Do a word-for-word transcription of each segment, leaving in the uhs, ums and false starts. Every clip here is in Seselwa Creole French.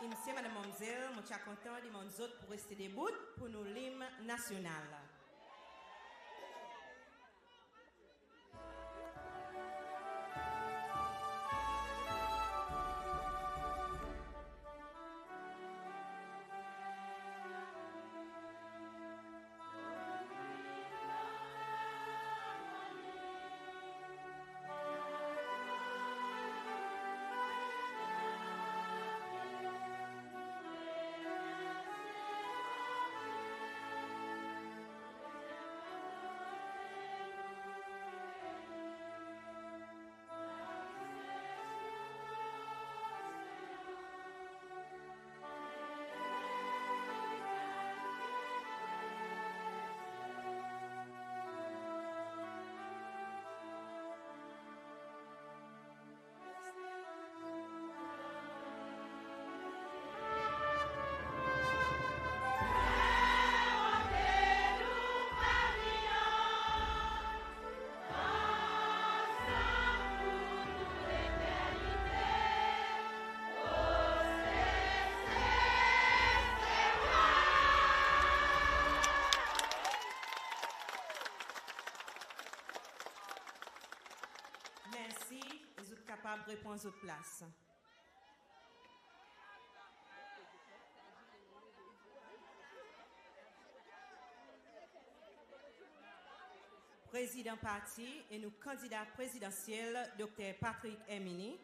Msye, madanm, manmzel, mon ti a kontan demann zot pour reste debout pour nou lim nasyonal. Mersi, e zot kapab repran zot plas. Prezidan parti e nou kandida prezidansyel, Dokter Patrick Herminie,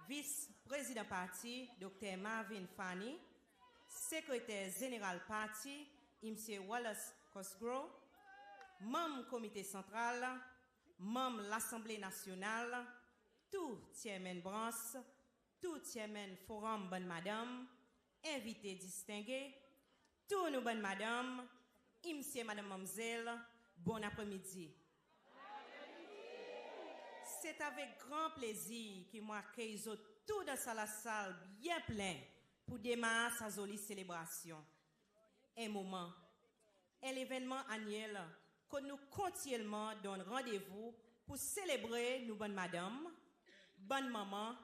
Vis Prezidan parti, Dokter Marvin Fanny, Sekreter Zeneral parti, Msye Wallace Cosgrow, manm Komite Santral, manm Lasanble Nasyonal, tou Tyermenn Brans, tou Tyermenn Foranm Bann Madanm, envite distenge, tou nou bann madanm, msye, madanm, manmzel, bon apremidi. Se avek gran plezir ki mon akey zot tou dan sa lasal byen plen pour demar sa zoli selebrasyon. En moman, en levennman anyel kot nou kontinyelman donn randevou pour selebre nou bann madanm, bann manman,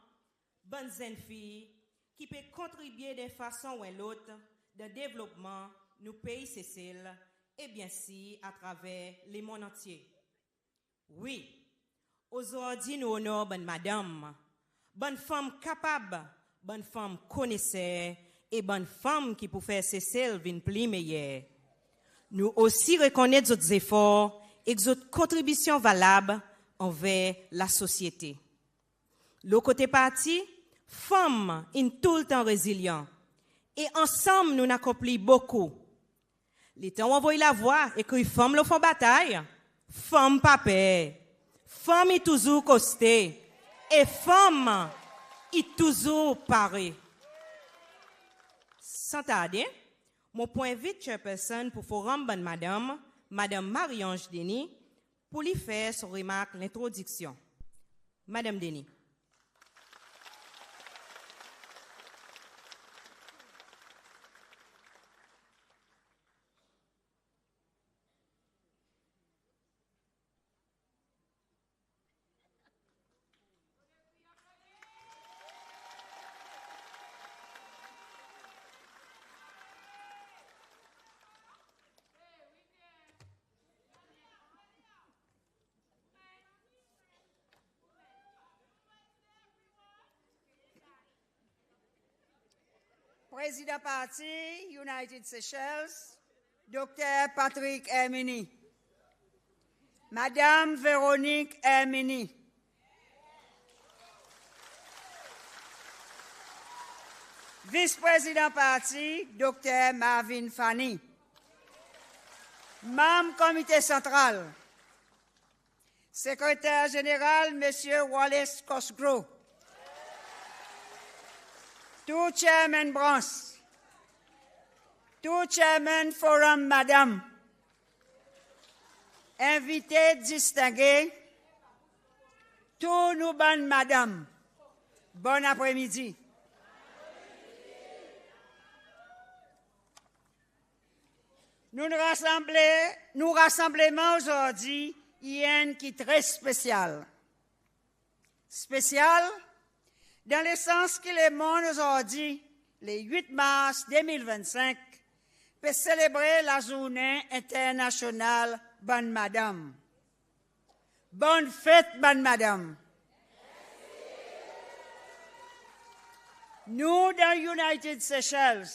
bann zenn fiy ki pe kontribye dan en fason ou en lot dan devlopman nou pei Sesel e byensir atraver lemonn antye. Wi, ozordi nou onor bann madanm, bann fanm kapab, bann fanm koneser e bann fanm ki pour fer Sesel vin pli meyer. Nou osi rekonnet zot zefor ek zot kontribisyon valab anver lasosyete. Lo kote parti, fanm in toultan rezilyan e ansanm nou'n akonpli bokou. Letan ou anvoy lavwa ekri fanm lo fon batay, fanm pa per. Fanm i touzour koste e fanm i touzour pare. San tarde, mon pou envit Chairperson pour Foranm Bann Madanm, Madanm Marie-Ange Denis, pour li fer son remark lentrodiksyon. Madanm Denis. Prezidan parti United Seychelles, Dokter Patrick Herminie. Madanm Veronique Herminie. Vis Prezidan parti, Dokter Marvin Fanny. Manm Komite Santral, Sekreter Zeneral, Msye Wallace Cosgrow. Tou Tyermenn Brans. Tou Tyermenn Foranm Madanm. Envite distenge, tou nou bann madanm. Bon apremidi. Nou'n rasanble, nou rasanbleman ozordi i enn ki tre spesyal. Spesyal dan lesans ki lemonn ozordi le wit Mars de mil venn senk, pe selebre Lazournen Enternasyonal bann madanm. Bonn fet bann madanm! Nou dan United Seychelles,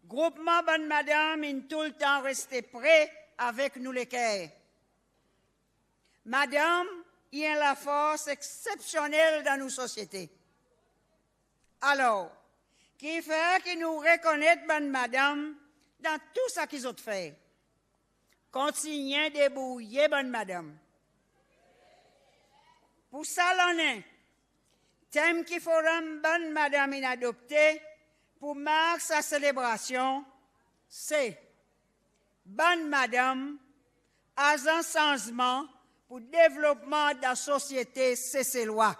groupman bann madanm in toultan reste pre avek nou leker. Madanm i en lafors eksepsyonnel dan nou sosyete. Alor, ki fer ki nou rekonnet bann madanm dan tou sa ki zot fer. Kontinyen debourye bann madanm. Pour sa lannen, tem ki Forum Bann Madanm in adopte pour mark sa selebrasyon se Bann Madanm, azan sanzman pour devlopman dan sosyete Seselwa.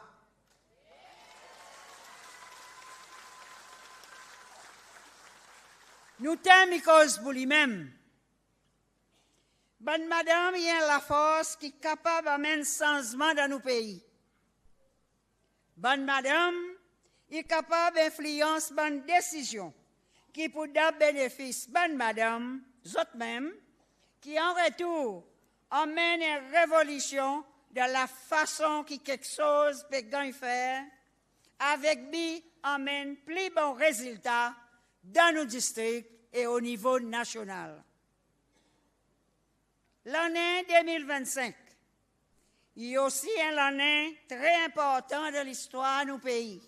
Nou tem i koz pour li menm. Bann madanm i en lafors ki kapab anmenn sanzman dan nou pei. Bann madanm i kapab enfliyans bann desizyon ki pou dan benefis bann madanm zot menm, ki an retour anmenn en revolisyon dan lafason ki keksoz pe ganny fer, avek bi anmenn pli bon rezilta dan nou distrik e o nivo nasyonal. Lannen de mil venn senk i osi en lannen tre enportan dan listwar nou pei.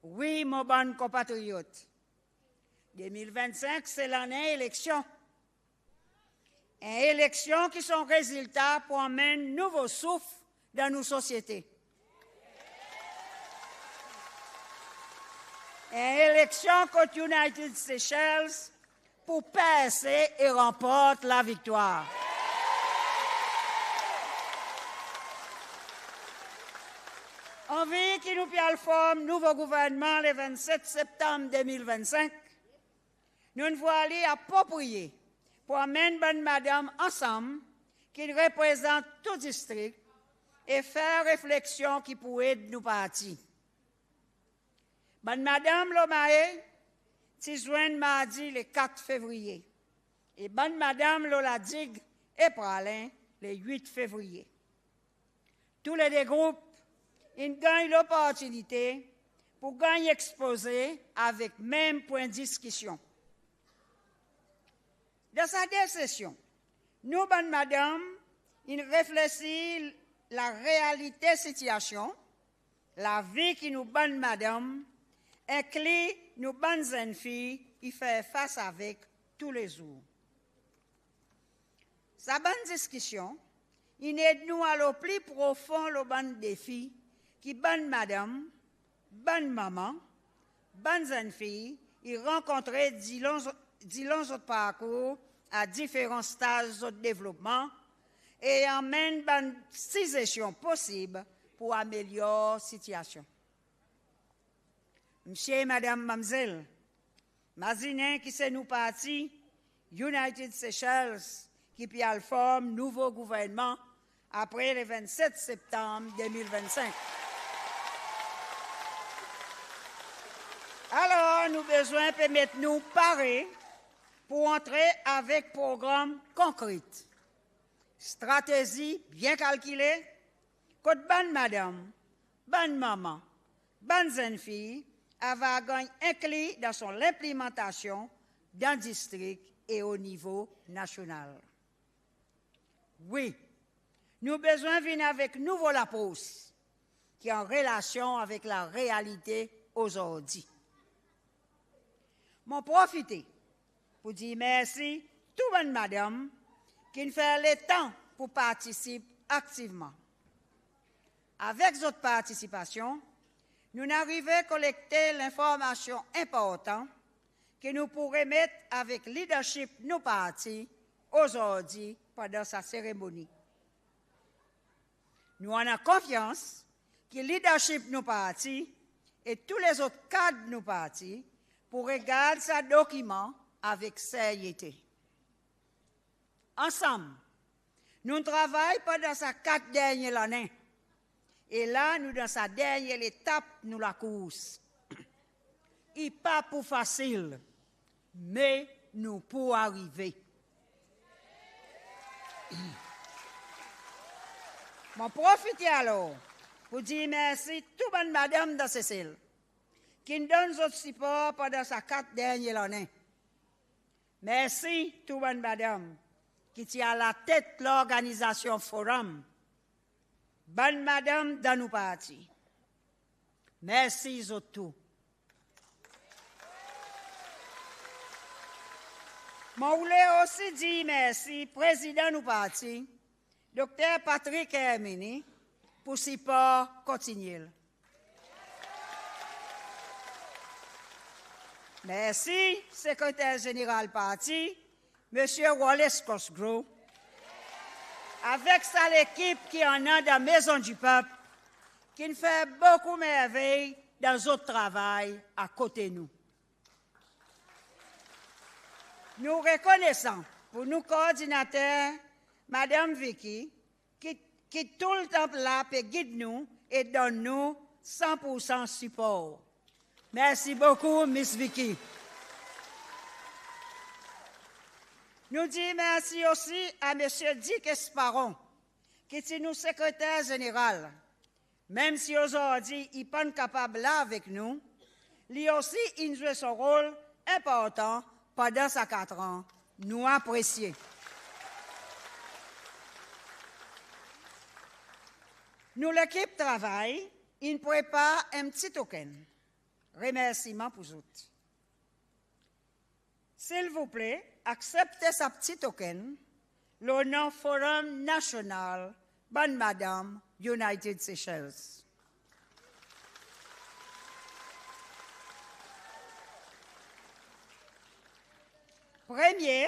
Wi, mon bann konpatriyot, de mil venn senk se lannen eleksyon. En eleksyon ki son rezilta pou anmenn nouvo souf dan nou sosyete. En eleksyon kot United Seychelles pou perse e ranport laviktwar. An vi ki nou pe al form nouvo gouvernman le venn set Septanm de mil venn senk, nou'n vwar li apropriye pour anmenn bann madanm ansanm ki'n reprezant tou distrik e fer refleksyon ki pou ed nou parti. Bann madanm lo Mahé ti zwenn Mardi le kat Fevriye e bann madanm lo La Digue e Praslin le wit Fevriye. Tou le de group in ganny loportinite pour ganny ekspoze avek menm pwen diskisyon. Dan sa de sesyon, nou bann madanm in reflesir larealite sitiasyon, lavi ki nou bann madanm, enkli nou bann zenn fi, i fer fas avek toulezour. Sa bann diskisyon in ed nou al o pli profon lo bann defi ki bann madanm, bann manman, bann zenn fi i rankontre dilon zot, dilon zot parkour a diferan staz zot devlopman e anmenn bann sizesyon posib pour amelyor sitiasyon. Msye, madanm, manmzel, mazinen ki se nou parti United Seychelles ki pe al form nouvo gouvernman apre le venn set Septanm de mil venn senk. Alor, nou bezwen pe met nou pare pour antre avek progranm konkret, stratezi byen kalkile, kot bann madanm, bann manman, bann zenn fi ava ganny enkli dan son lenplimantasyon dan distrik e o nivo nasyonal. Wi, nou bezwen vin avek nouvo lapros ki an relasyon avek larealite ozordi. Mon profite pour dir mersi tou bann madanm ki'n fer letan pour partisip aktivman. Avek zot partisipasyon, nou'n arive kolekte lenformasyon enportan ki nou pou remet avek lidership nou parti ozordi pandan sa seremoni. Nou annan konfyans ki lidership nou parti e tou lezot kad nou parti pou regard sa dokiman avek seryete. Ansanm, nou'n travay pandan sa kat dernyen lannen e la nou dan sa dernyen letap nou lakours. i pa pou fasil, me nou pou arive. Mon profite alor pou dir mersi tou bann madanm dan Sesel ki'n donn zot sipor pandan sa kat dernyen lannen. Mersi tou bann madanm ki ti alatet lorganizasyon Forum, bann madanm dan nou parti. Mersi zot tou. Mon oule osi dir mersi Prezidan nou parti, Dokter Patrick Herminie, pour sipor kontinyel. Mersi Sekreter Zeneral parti, Msye Wallace Cosgrow, avek sa lekip ki annan dan Maison du Peuple, ki'n fer bokou mervey dan zot travay akote nou. Nou rekonesan pour nou Koordinater, Madanm Vicky, ki, ki toultan la pe gid nou e donn nou san pour san sipor. Mersi bokou, Miss Vicky. Nou dir mersi osi a Msye Dick Esparon, ki ti nou Sekreter Zeneral. Menm si ozordi i pa'n kapab la avek nou, li osi in zwe son rol enportan pandan sa katran. Nou apresye. Nou lekip travay in prepar en pti token remersiman pour zot. Silvouple, aksepte sa pti token lo non Forum Nasyonal bann madanm United Seychelles. Premye,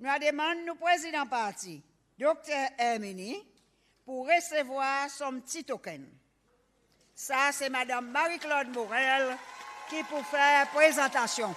nou a demann nou Prezidan parti, Dokter Herminie, pour resevwar son pti token. Sa se Madanm Marie-Claude Morel ki pou fer prezantasyon.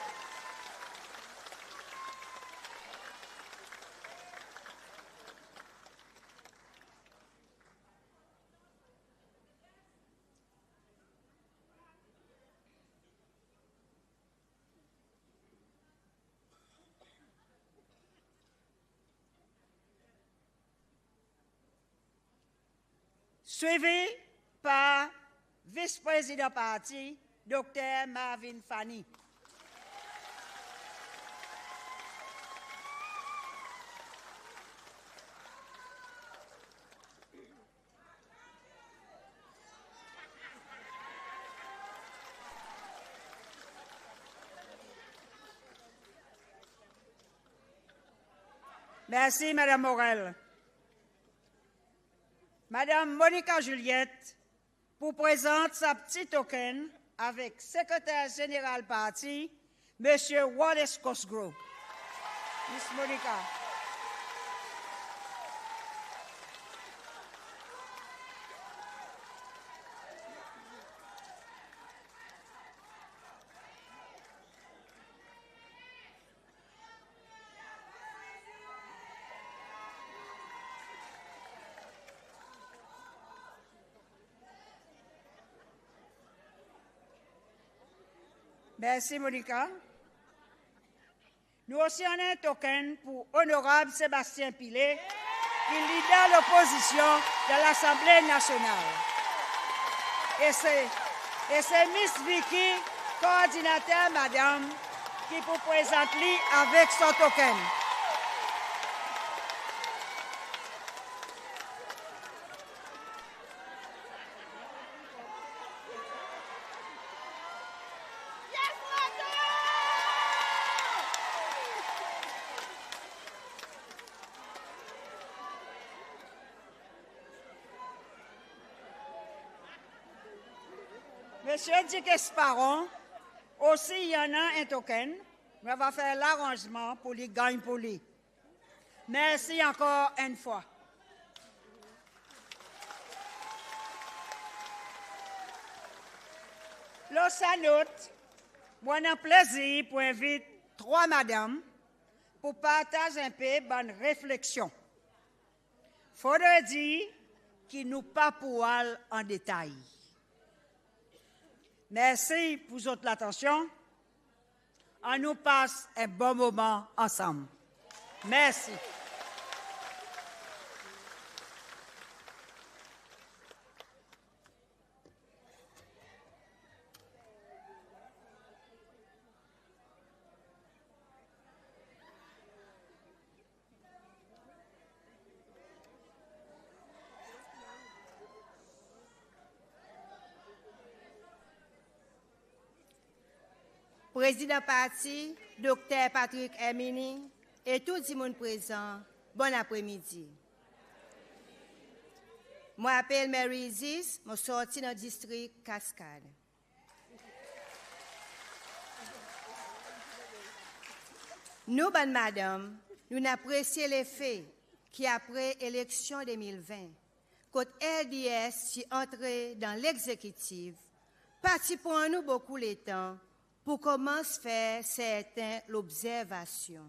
Swivi par Vis-Prezidan parti, Dokter Marvin Fanny. Mersi, Madanm Morel. Madanm Monica Juliette pou prezant sa pti token avek Sekreter Zeneral parti, Msye Wallace Cosgrow. Miss Monica. Mersi, Monica. Nou osi annan en token pour Onorab Sebastien Pillay, ki Leader Lopozisyon dan Lasanble Nasyonal. E se, e se Miss Vicky, Koordinater Madanm, ki pou prezant li avek son token. Msye Dick Esparon osi i annan en token, nou ava fer laranzman pour li ganny pour li. Mersi ankor enn fwa. Lo sa not, mon annan plezir pour envit trwa madanm pour partaz en pe bann refleksyon. Fodre dir ki nou pa pou al an detay. Mersi pour zot latansyon. Annou pas en bon moman ansanm. Mersi. Prezidan parti, Dokter Patrick Herminie, e tou dimoun prezan, bonn apre midi. Mon apel Mary Isis, mon sorti dan distrik Cascade. Nou bann madanm, nou'n apresye lefe ki apre eleksyon de mil ven, kot LDS ti antre dan legzekitif, pa ti pran nou bokou letan pour konmans fer serten lobzervasyon,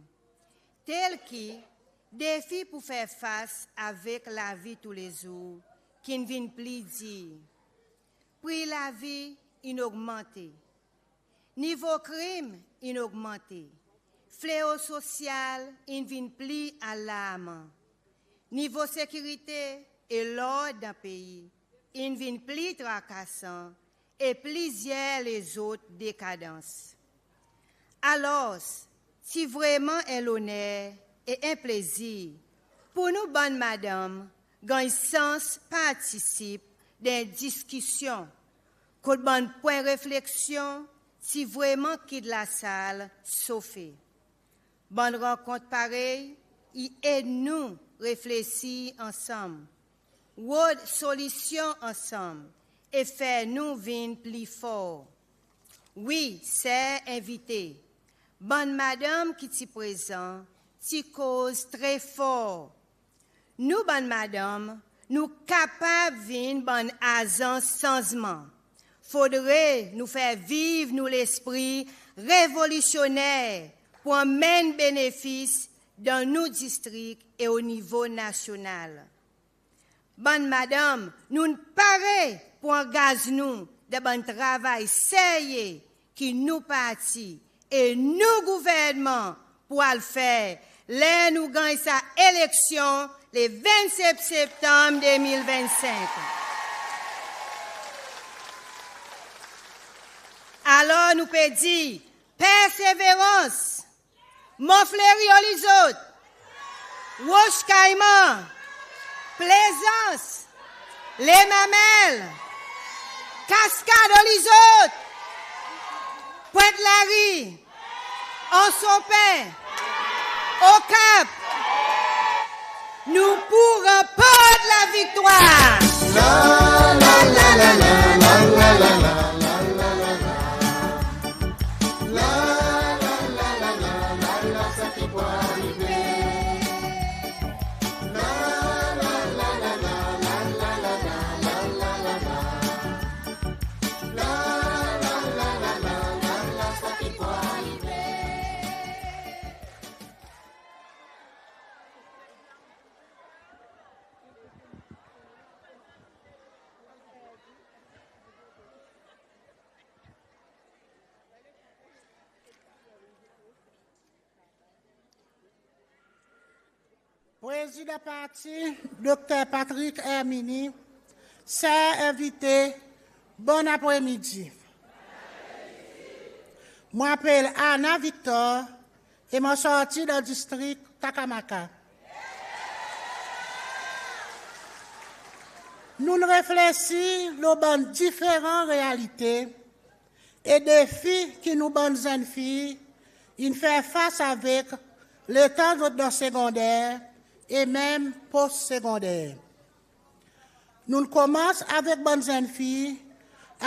tel ki defi pour fer fas avek lavi toulezour ki'n vin pli dir. Pri lavi in ogmante. Nivo krim in ogmante. Fleo sosyal in vin pli alarman. Nivo sekirite e lord dan pei in vin pli trakasan e plizyer lezot dekadans. Alors, ti vreman en loner e en plezir pour nou bann madanm ganny sans partisip dan diskisyon, kot bann pwen refleksyon ti vreman kit lasal sofe. Bann rankont parey i ed nou reflesir ansanm, rod solisyon ansanm e fer nou vin pli for. Wi, ser envite, bann madanm ki ti prezan ti koz tre for. Nou bann madanm, nou kapab vin bann azan sanzman. Fodre nou fer viv nou lespri revolisyoner pour anmenn benefis dan nou distrik e o nivo nasyonal. Bann madanm, nou'n pare pour angaz nou dan bann travay serye ki nou parti e nou gouvernman pour al fer ler nou ganny sa eleksyon le vennsep Septanm de mil vennsenk. Alor nou pe dir, perseverans, Mont Fleuri o li zot, Roche Caiman, Plaisance, Les Mamelles, Cascade o li zot, Pointe-Larue, Anse aux Pins, Au Cap, nou pou ranport laviktwar. Prezidan parti, Dokter Patrick Herminie, ser envite, bonn apre midi. Mon apel Anna Victor e mon sorti dan distrik Takamaka. Nou'n reflesir lo bann diferan realite e defi ki nou bann zenn fiy in fer fas avek letan zot dan segonder e menm pos-segonder. Nou'n konmans avek bann zenn fiy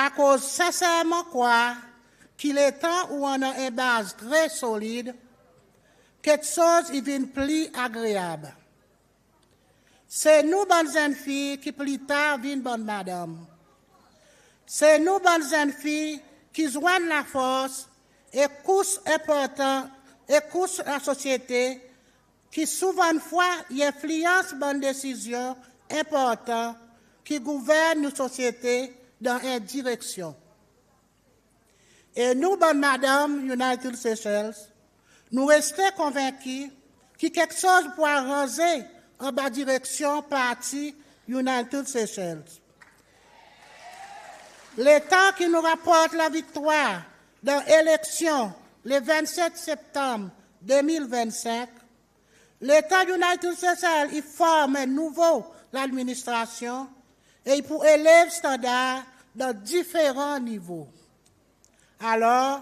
akoz senserman krwar ki letan ou annan en baz tre solid, keksoz i vin pli agreab. Se nou bann zenn fiy ki pli tar vin bann madanm. Se nou bann zenn fiy ki zwenn lafors e kous enportan, e kous lasosyete ki souvandfwa i enfliyans bann desizyon enportan ki gouvern nou sosyete dan en direksyon. E nou bann madanm United Seychelles, nou reste konvenki ki keksoz pou aranze anba direksyon parti United Seychelles. Letan ki nou raport laviktwar dan eleksyon le vennset Septanm de mil vennsenk, letan United Seychelles i form en nouvo ladministrasyon e i pou elev standar dan diferan nivo. Alor,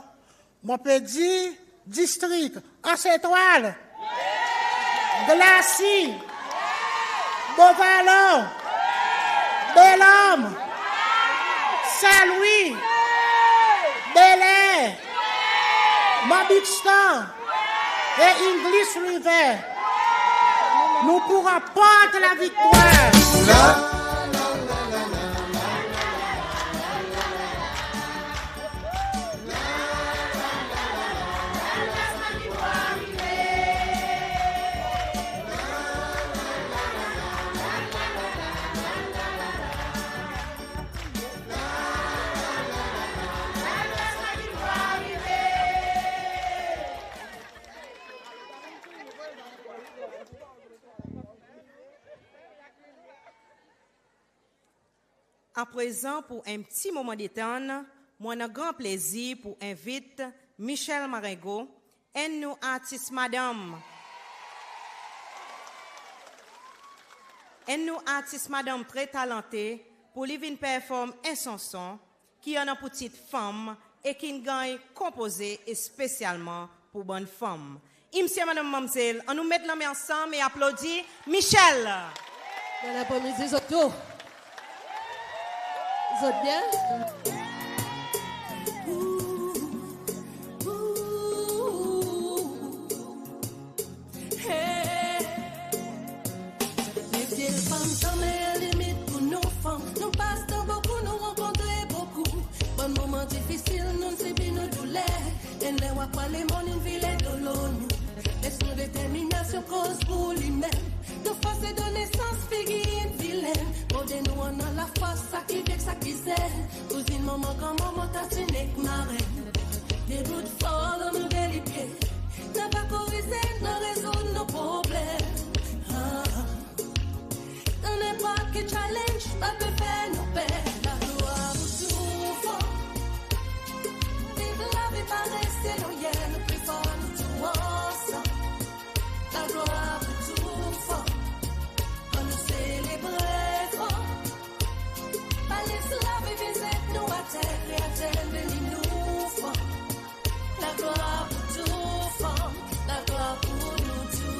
mon pe dir distrik Anse Etoile, Glacis, Beau Vallon, Bel Ombre, Saint Louis, Bel Air, Mont Buxton e English River, nou pou ranport laviktwar. Aprezan, pour en pti moman detann, mon annan gran plezir pour envit Michelle Marengo, enn nou artis madanm. Enn nou artis madanm tre talante, pour li vin perform en sanson ki annan pour tit Fanm e ki'n ganny konpoze espesyalman pour bann fanm. Msye, madanm, manmzel, annou met lanmen ansanm e aplodi Michelle. Bon apremidi zot tou. Zot byen? Hey. Mesye, fanm sanmenm limit pour nou fanm. Nou pas dan bokou, nou rankontre bokou. Bann moman difisil, nou'n sibi nou douler. E ler ou a pran lemonn in vire dolo nou. Me si nou determinasyon koz pour li menm. Nou fors e donn nesans figir vilen. Mode nou annan lafors, sa ki vye, sa ki zen. Kouzin, manman, granmanman, tantin ek marenn. Debout for, dan nou de lipye. Nou a vakorize, nou a rezoud nou problenm. Ah. Dan nenport ki challenge, pa pe fer nou per. Laglwar pour tou fanm. Viv lavi, pa reste loyer, nou pli for, nou tou ansanm. Laglwar pour tou fanm. Annou selebre for. Pa les lavi vin zet nou ater, Kreater beni nou fanm. Laglwar pour tou fanm, laglwar pour nou tou.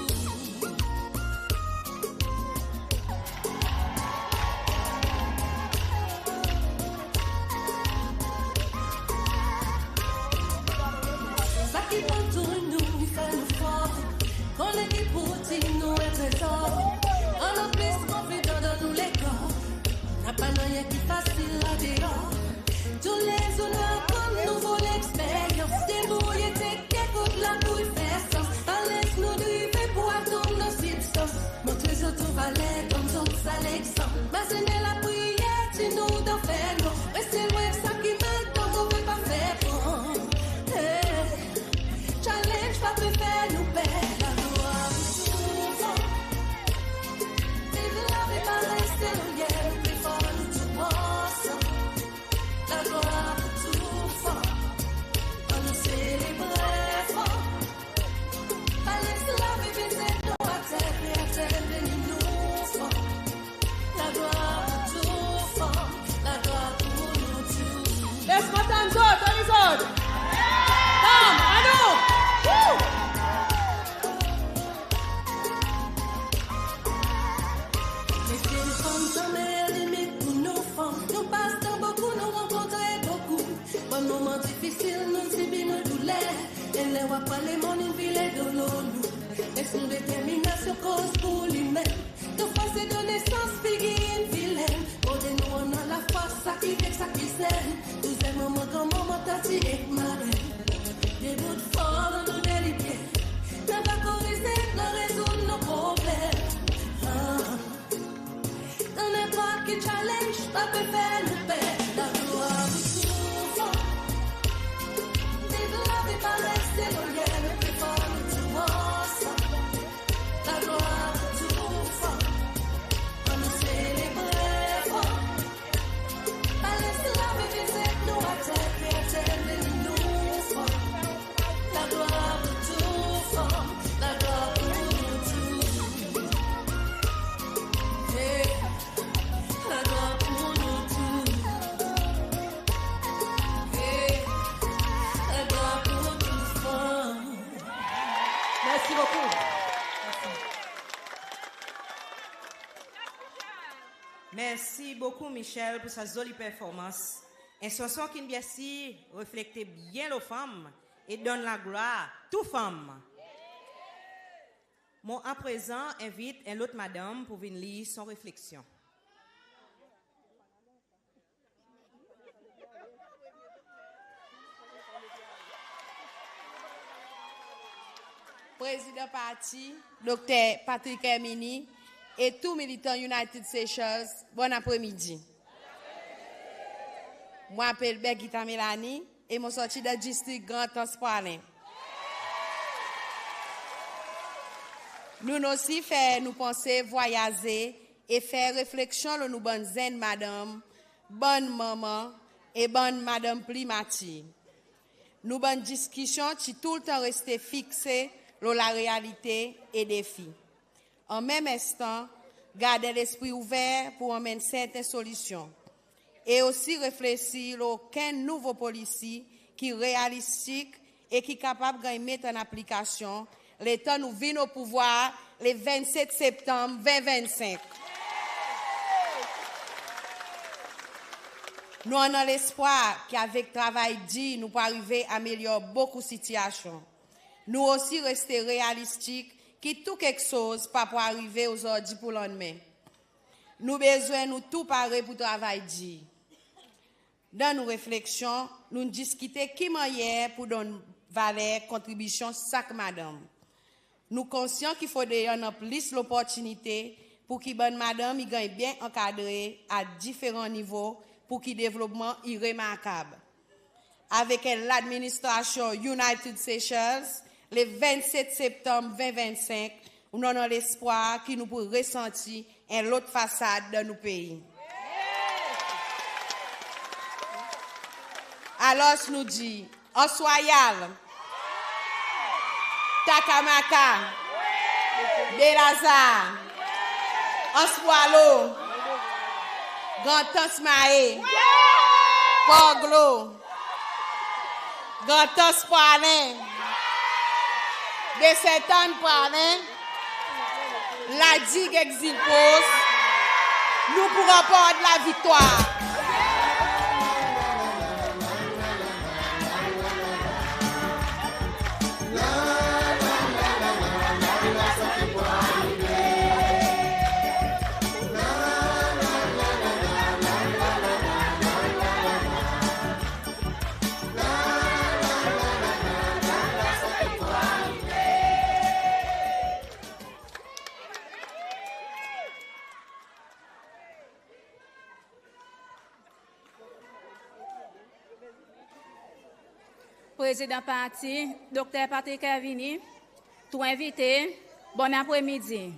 Sa ki antour nou, i fer nou for. Konnen ki pour tir nou en trezor. Annan plis konfidan dan nou lekor. Napa nanryen ki fasil la deor. Toulezour nou aprann nouvo leksperyans. Debrouye, tek ekout la pour fer sans. Pa les nou drive pour atann nou sibstans. Montre zot ou valer, donn zot sa legzanp. Mazinen lapriyer, tir nou dan fernwar. Reste lwen sa ki mal, dan move pa fer pran. Hey. Challenge pa pe fer nou per. Laglwar pour tou fanm. Viv lavi, pa reste loyer, nou pli for, nou tou ansanm. Laglwar pour tou fanm. Annou selebre fanm. Pa les lavi vin zet nou ater, Kreater beni nou fanm. Laglwar pour tou fanm, laglwar pour nou tou. Les mwan tann zot, tann zot. Fanm, annou. Woo! Mesye, fanm sanmenm limit pour nou fanm. Nou pas dan bokou, nou rankontre bokou. Bann moman difisil, nou'n sibi nou douler. E ler ou a pran lemonn in vire dolo nou. Me si nou determinasyon koz pour li menm. Nou fors e donn nesans figir vilen. Mode nou annan lafors, sa ki vye, sa ki zen. Kouzen, manman, granmanman, tantin ek marenn. Debout for, dan nou de lipye. Nou a vakorize, nou a rezoud nou problenm. Ah. Dan nenport ki challenge, pa pe fer nou per. Laglwar pour tou fanm. bokou Michel pour sa zoli performans. En sanson ki'n byensir reflekte byen lo fanm e donn laglwar tou fanm. Mon aprezan envit en lot madanm pour vin lir son refleksyon. Prezidan parti, Dokter Patrick Herminie e tou militan United Seychelles, bonn apre midi. Mon apel Bergita Melanie e mon sorti dan distrik Grand Anse Praslin. Nou'n osi fer nou panse vwayaze e fer refleksyon lo nou bann zenn madanm, bann manman e bann madanm pli matir. Nou bann diskisyon ti toultan reste fikse lo larealite e defi. An menm enstan, gard en lespri ouver pour anmenn serten solisyon. E osi reflesir lo okenn nouvo polisi ki realistik e ki kapab ganny met an aplikasyon letan nou vin o pouvwar le vennset Septanm ven vennsenk. Nou annan lespwar ki avek travay dir nou pou arive amelyor bokou sitiasyon. Nou osi reste realistik ki tou keksoz pa pou arive ozordi pour lannmen. Nou bezwen nou tou pare pour travay dir. Dan nou refleksyon, nou'n diskite ki mannyer pour donn valer kontribisyon sak madanm. Nou konsyan ki fodre annan plis loportinite pour ki bann madanm i ganny byen ankadre a diferan nivo pour ki devlopman i remarkab. Avek en ladministrasyon United Seychelles, le vennset Septanm ven vennsenk, nou annan lespwar ki nou pou resanti en lot fasad dan nou pei. Alors nou dir, Anse Royale, Takamaka, Baie Lazare, Anse Boileau, Grand Anse Mahé, Port Glaud, Grand Anse Praslin, Baie Sainte Anne Praslin, La Digue ek Zil Pros, nou pou ranport laviktwar. Prezidan parti, Dokter Patrick Herminie, tou envite, bonn apre midi.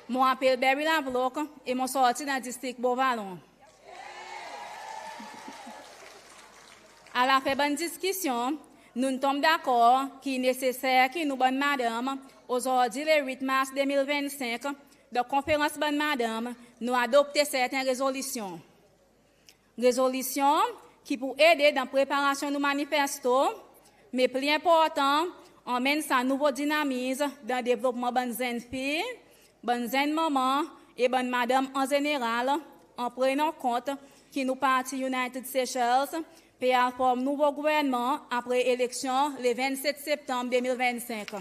Mon apel Berry Lavloque e mon sorti dan distrik Beau Vallon. A lafen bann diskisyon, nou'n tonm dakor ki i neseser ki nou bann madanm, ozordi le wit Mars de mil vennsenk, dan konferans bann madanm, nou adopte serten rezolisyon. Rezolisyon ki pou ede dan preparasyon nou manifesto, me pli enportan, anmenn sa nouvo dinamiz dan devlopman bann zenn fi, bann zenn manman e bann madanm an zeneral, an prenon kont ki nou parti United Seychelles pe al form nouvo gouvernman apre eleksyon le vennset Septanm de mil vennsenk.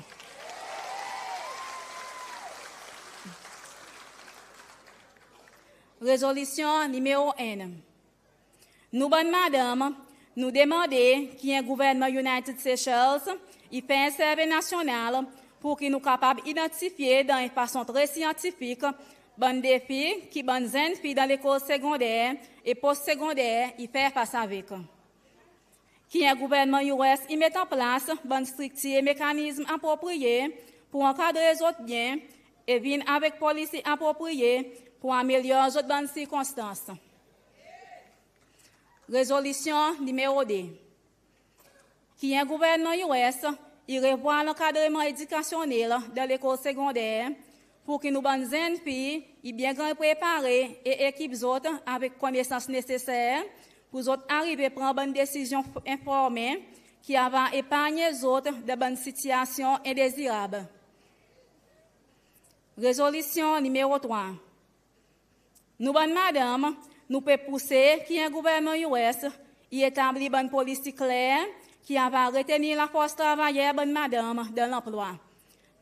Rezolisyon nimero enn. Nou bann madanm, nou demande ki en gouvernman United Seychelles i fer en serve nasyonal pour ki nou kapab idantifye dan en fason tre syantifik bann defi ki bann zenn fi dan lekol segonder e pos segonder i fer fas avek. Ki en gouvernman US i met an plas bann striktir e mekanizm apropriye pour ankadre zot byen e vin avek polisi apropriye pour amelyor zot bann sirkonstans. Rezolisyon nimero de. Ki en gouvernman US i revwar lankadreman edikasyonnel dan lekol segonder pour ki nou bann zenn fi i byen ganny prepare e ekip zot avek konnesans neseser pour zot arive pran bann desizyon enformen ki ava eparnye zot dan bann sitiyasyon endezirab. Rezolisyon nimero trwa. Nou bann madanm, nou pe pouse ki en gouvernman US i etabli bann Polisi kler ki ava retenir lafors travayer bann madanm dan lanplwa.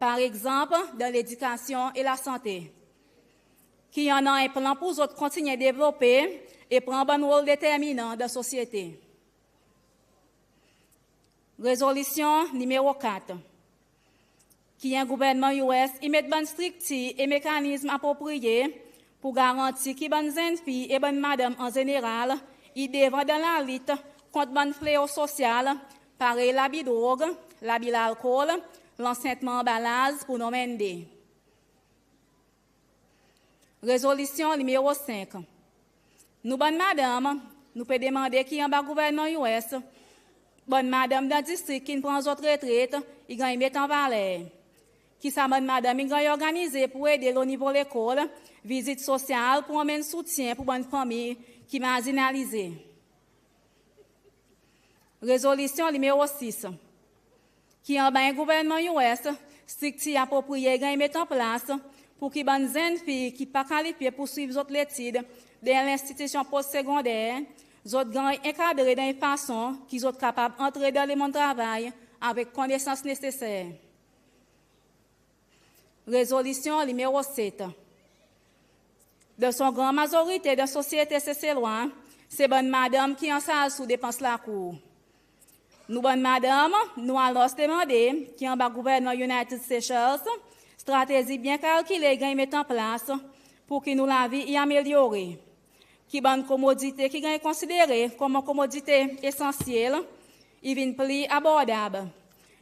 Par egzanp, dan ledikasyon e lasante. Ki i annan en plan pour zot kontinyen devlope e pran bann rol determinan dan sosyete. Rezolisyon nimero kat. Ki en gouvernman US i met bann striktir e mekanizm apropriye pour garanti ki bann zenn fi e bann madanm an zeneral i devan dan lalit kont bann fleo sosyal parey labi drog, labi lalkol, lansentman anba laz, pour nonm enn de. Rezolisyon nimero senk. Nou bann madanm, nou pe demande ki anba gouvernman US, bann madanm dan distrik ki'n pran zot retret i ganny met an valer. Ki sa bann madanm i ganny organize pour ede lo nivo lekol, vizit sosyal pour anmenn soutyen pour bann fanmir ki marzinalize. Rezolisyon nimero sis. Ki anba en gouvernman US, striktir apropriye i ganny met an plas pour ki bann zenn fi ki pa kalifye pour swiv zot letid dan en lenstitisyon post segonder, zot ganny ankadre dan en fason ki zot kapab antre dan lemonn travay avek konnesans neseser. Rezolisyon nimero set. Dan son gran mazorite dan sosyete Seselwa, se bann madanm ki ansarz sou depans lakour. Nou bann madanm, nou alors demande ki anba gouvernman United Seychelles, stratezi byen kalkile i ganny met an plas pour ki nou lavi i amelyore. Ki bann komodite ki ganny konsidere konman komodite esansyel i vin pli abordab.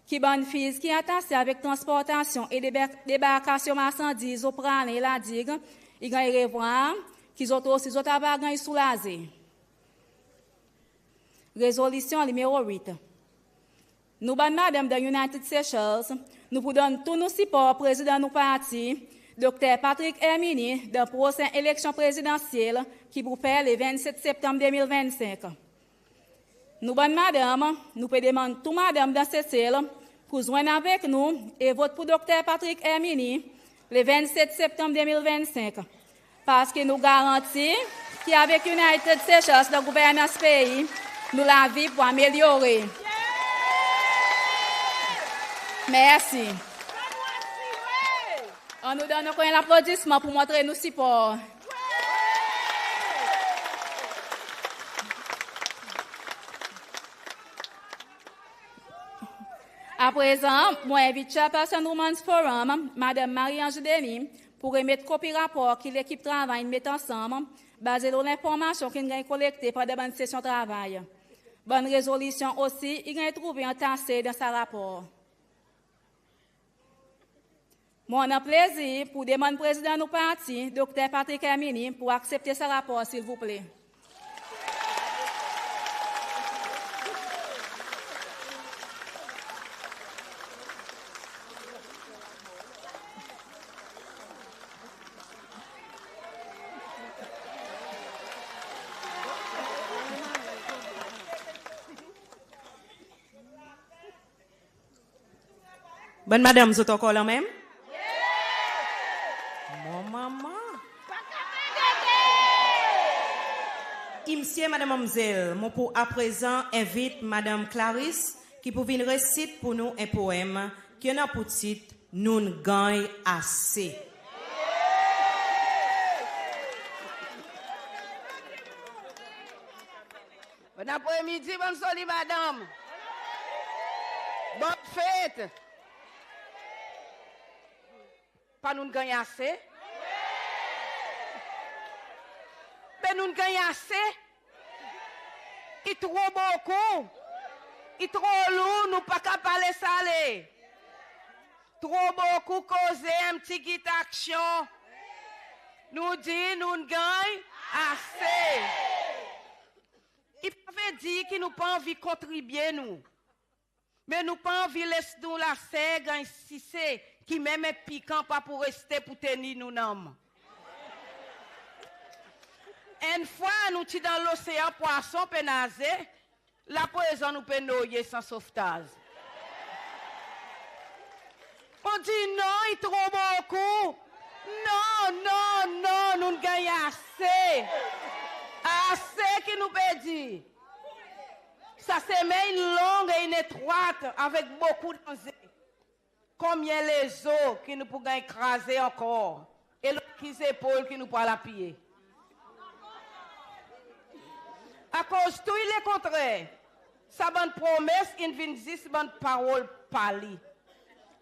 Ki bann fees ki atase avek transportasyon e deba-, debarkasyon marsandiz lo Praslin La Digue i ganny revwar, ki zot osi zot ava ganny soulaze. Rezolisyon nimero wit. Nou bann madanm dan United Seychelles, nou pou donn tou nou sipor Prezidan nou parti, Dokter Patrick Herminie, dan prosen eleksyon prezidansyel ki pou fer le vennset Septanm de mil vennsenk. Nou bann madanm, nou pe demann tou madanm dan Sesel pour zwenn avek nou e vot pour Dokter Patrick Herminie le vennset Septanm de mil vennsenk. Parski nou garanti ki avek United Seychelles dan gouvernans pei, nou lavi pou amelyore. Mersi. Annou donn ankor en laplodisman pour montre nou sipor. Aprezan, mon envit Chairperson Women's Forum, Madanm Marie-Ange Denis, pour remet kopi rapor ki lekip travay in met ansanm, baze lo lenformasyon ki'n ganny kolekte pandan bann sesyon travay. Bann rezolisyon osi i ganny trouve antase dan sa rapor. Mon annan plezir pour demann Prezidan nou parti, Dokter Patrick Herminie, pour aksepte sa rapor, silvouple. Bann madanm, zot ankor la menm? Mon manman. Msye, madanm, manmzel, mon pou aprezan envit Madanm Clarisse ki pou vin resit pour nou en poem ki annan pour tit Nou'n ganny ase. Bon apremidi, bann zoli madanm. Bon fet. Pa nou'n ganny ase? Be nou'n ganny ase. I tro bokou. I tro lour, nou pa kapab les ale. Tro bokou koze, en pti git aksyon. Nou dir nou'n ganny ase. I pa vedir ki nou pa anvi kontribye nou. Me nou pa anvi les nou laser ganny sise, ki menm en pikan pa pou reste pour tenir nou nanm. Enn fwa nou ti dan losean, pwason pe naze, la prezan nou pe noye san softaz. Mon dir non, i tro bokou. Non, non, non, nou'n ganny ase. Ase ki nou pe dir. Sa semen in long e in etrwat avek bokou danze. Konbyen lezo ki nou pou ganny kraze ankor? E lo ki zepol ki nou pou al apiye? Akoz tou i lekontrer, sa bann promes in vin zis bann parol pali.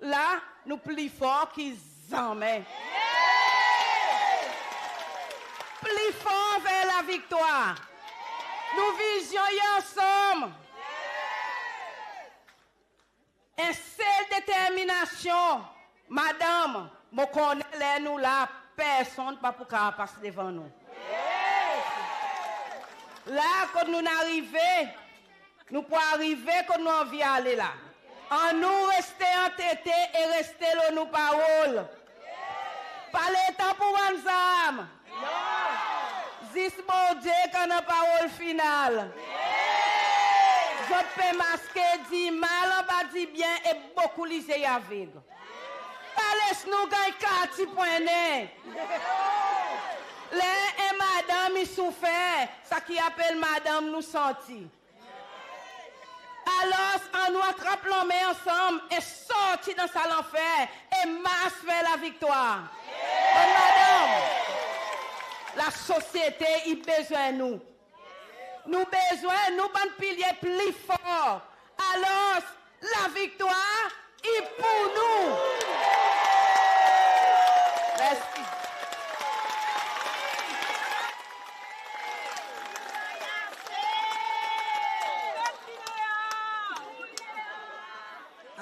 La, nou pli for ki zanmen. Pli for ver laviktwar. Nou vizyon i ansanm. En sel determinasyon, madanm, mon konnen ler nou la, personn pa pou kapab pas devan nou. La kot nou'n arive, nou pou arive kot nou anvi ale la. Annou reste antete e reste lo nou parol. Pa letan pou bann zarm. Zis Bondye ki annan parol final. Zot pe maske, dir mal anba dibyen e bokou lizye i aveg. Pa les nou ganny karti pwennen. Ler en madanm i soufer, sa ki apel madanm nou santi. Alors, annou atrap lanmen ansanm e sorti dan sa lanfer e mars ver laviktwar. Bann madanm, lasosyete i bezwen nou. Nou bezwen nou bann pilye pli for. Alors, laviktwar i pour nou. Mersi.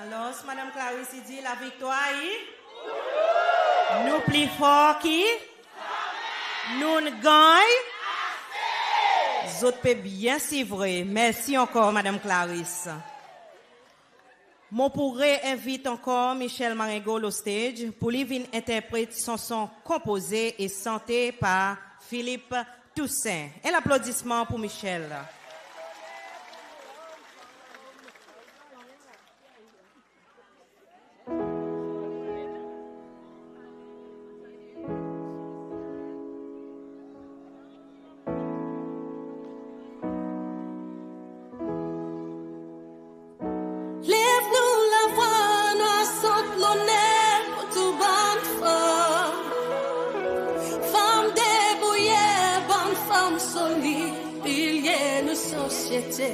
Alors, Madanm Clarisse i dir laviktwar i, nou pli for ki, nou'n ganny. Zot pe byen sivre. Mersi ankor, Madanm Clarisse. Mon pou re envit ankor Michel Marengo lo stage pour li vin enterpret sanson konpoze e sante par Philippe Toussaint. En laplodisman pour Michel. Lev nou lavwa, nou asant loner pour tou bann fanm. Fanm debouye, bann fanm solid, pilye nou sosyete.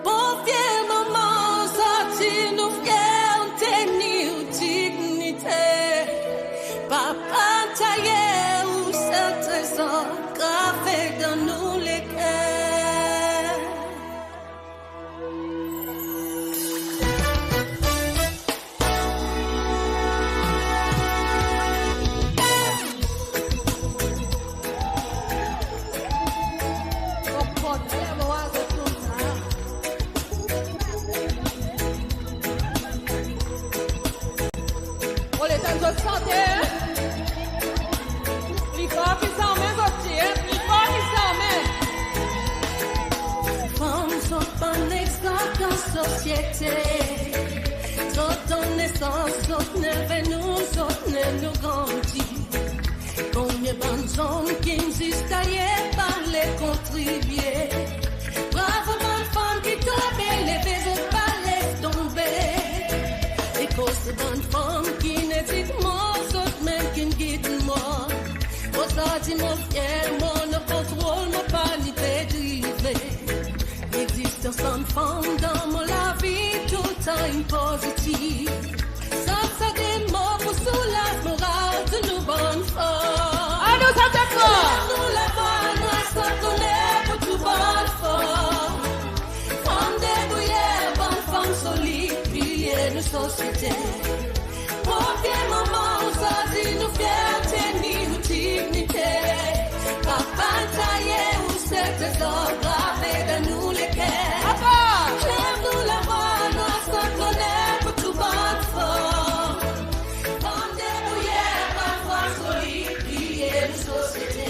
Bon vye manman, zot i nou fyerte, ni ou dinyite. Papa tayer ou, se trezor grave dan nou leker. Ole tann zot sante. Pli for ki zanmen zot dir, pli for ki zanmen. Fanm zot bann egzanp dan sosyete. Zot donn nesans, zot leve nou, zot mennen nou grandi. Konbyen bann zonm ki'n zis tayer, pa le kontribye. Bravo bann fanm ki tonbe, leve zot, pa les tonbe. E kote bann fanm ki'n edik mwan, zot menm ki'n gid mwan. Ozordi mon fyer, mon an kontrol, mon pa ni pe drive. Egzistans bann fanm dan mon lavi toultan in pozitiv. Sa, sa de mo pour soulaz moral tou nou bann fanm. Annou sante for. Lev nou lavwa, nou asant loner pour tou bann fanm. Fanm debouye, bann fanm solid, pilye nou sosyete. Bon vye manman, ozordi nou fyerte, ni ou dinyite. Papa tayer ou, se trezor grave dan nou leker. Papa! Lev nou lavwa, nou asant loner pour tou bann fanm. Fanm debouye, bann fanm solid, pilye nou sosyete.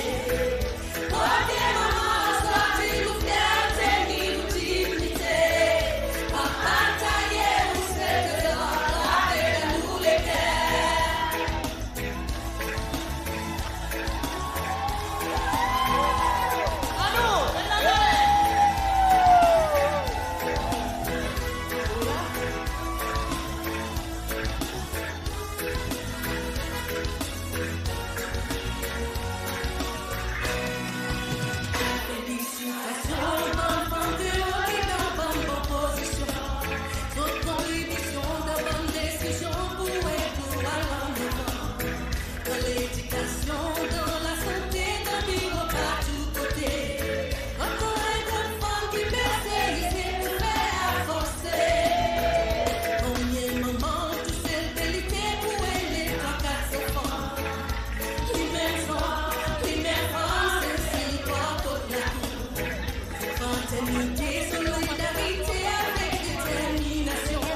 Solidarite avek determinasyon.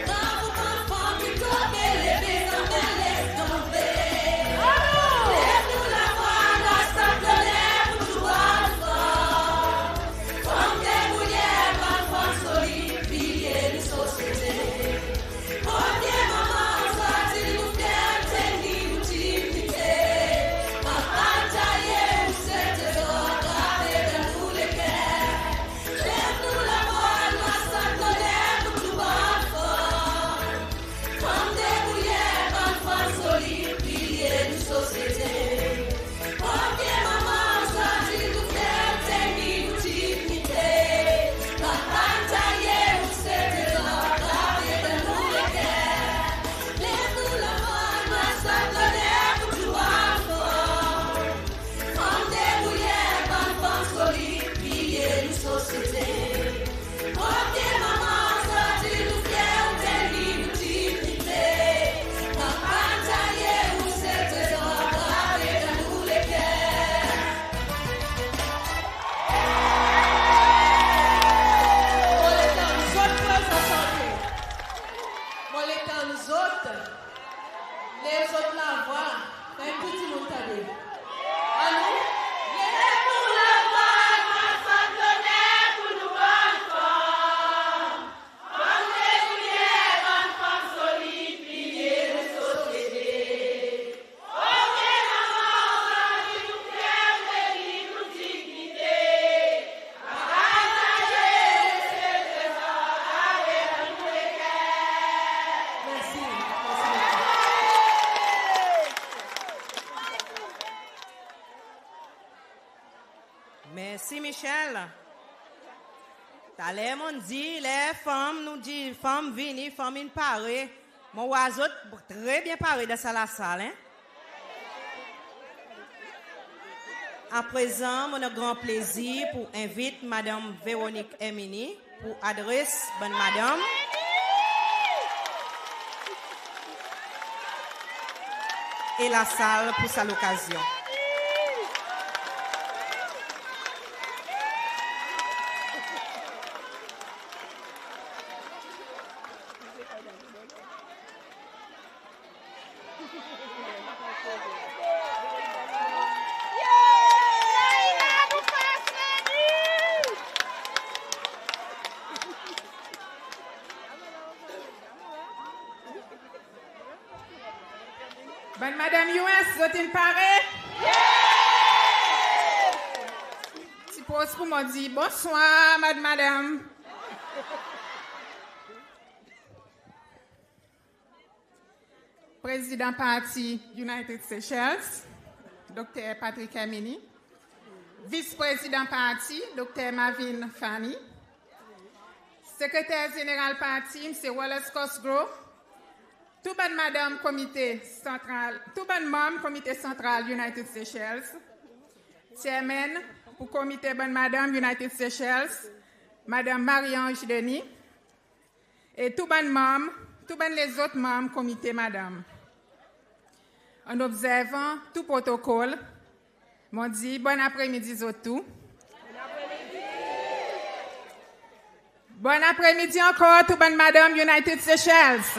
Bravo bann fanm ki tonbe, leve zanmen les tonbe. Lev nou lavwa, nou asepte loner pour tou bann fanm. Fanm debout, bann fanm solid, pilye nou sosyete. Premye manman, sa dir nou fierté, nou dinyite. Papa taye ou se trezor, grave dan nou leker. Lev nou lavwa, nou asepte loner pour tou bann fanm. Fanm debout, bann fanm solid, pilye nou sosyete. Premye manman, sa dir nou fierté, nou dinyite. Papa taye ou se trezor, grave dan nou leker. Lev nou lavwa, nou asepte loner pour tou bann fanm. Fanm debout, bann fanm solid, pilye nou sosyete. Premye manman, sa dir nou fierté, nou dinyite. Papa taye ou se trezor, grave dan nou leker. Mon le tann zot prezan sante. Mon le tann zot. Lev zot lavwa. Fer tou dimoun tande. Anou. Lev nou lavwa, nou asepte loner pour nou bann fanm. Fanm debout, bann fanm solid, pilye nou sosyete. Premye manman, sa dir nou fierté, nou dinyite. Papa taye ou se trezor, grave dan nou leker. Mersi. Mersi bokou. Mersi, Michel. Taler mon'n dir, ler fanm, nou dir fanm vini, fanm in pare. Mon war zot tre byen pare dan sa lasal, en? Aprezan, mon annan gran plezir pour envit Madanm Véronique Herminie pour adres bann madanm e lasal pour sa lokazyon. Bann madanm U S, zot in pare? Ti poz pour mon dir bonswar, madanm, madanm. Prezidan parti United Seychelles, Dokter Patrick Herminie, Vis Prezidan parti, Dokter Marvin Fanny, Sekreter Zeneral parti, Msye Wallace Cosgrow, tou bann madanm Komite Santral, tou bann manm Komite Santral United Seychelles, Chairman pour Komite bann madanm United Seychelles, Madanm Marie-Ange Denis, e tou bann manm, tou bann lezot manm Komite Madanm. An obzervan tou protokol, mon dir bonn apremidi zot tou. Bonn apremidi ankor tou bann madanm United Seychelles.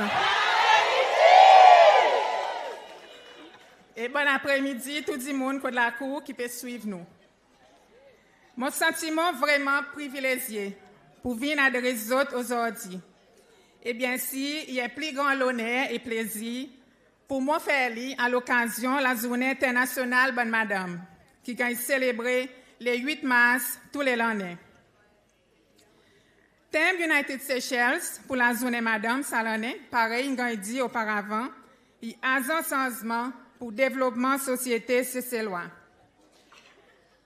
E bonn apremidi tou dimoun kot lakour ki pe swiv nou. Mon santi mwan vreman privilezye pour vin adres zot ozordi. E byensir, i en pli gran loner e plezir pour mwan fer li a lokazyon Lazournen Enternasyonal Bann Madanm, ki ganny selebre le wit Mars tou le lannen. Tem United Seychelles pour Lazournen Madanm sa lannen, parey in ganny dir oparavan, i Azan Sanzman pour Devlopman Sosyete Seselwa.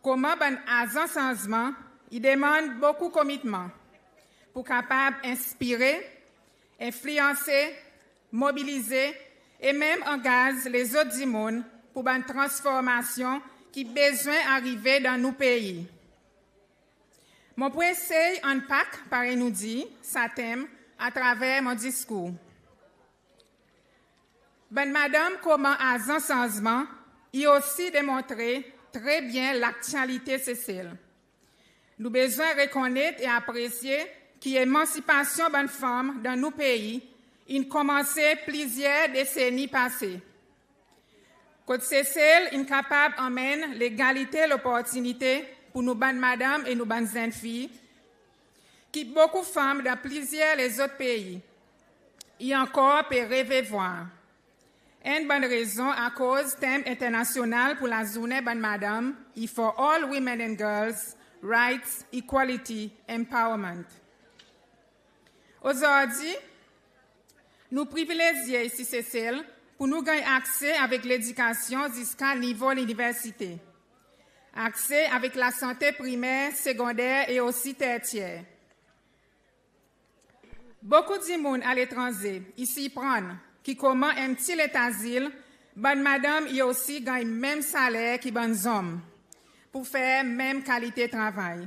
Konman bann azan sanzman, i demann bokou komitman pour kapab enspire, enfliyanse, mobilize e menm angaz lezot dimoun pour bann transformasyon ki bezwen arive dan nou pei. Mon pou esey unpack, parey nou dir, sa tem atraver mon diskour. Bann madanm konman azan sanzman, i osi demontre tre byen laktyalite Sesel. Nou bezwen rekonnet e apresye ki emansipasyon bann fanm dan nou pei in konmanse plizyer deseni pase. Kot Sesel in kapab anmenn legalite loportinite pour nou bann madanm e nou bann zenn fiy, ki bokou fanm dan plizyer lezot pei i ankor pe reve vwar. Enn bann rezon akoz tenm enternasyonal pour lazournen bann madanm i For All Women and Girls: Rights, Equality, Empowerment. Ozordi nou privilezye isi Sesel pour nou ganny akse avek ledikasyon ziska nivo liniversite, akse avek lasante primer, segonder e osi tertyer. Bokou dimoun aletranze i sirprann ki koman en pti leta zil bann madanm i osi ganny menm saler ki bann zonm pour fer menm kalite travay.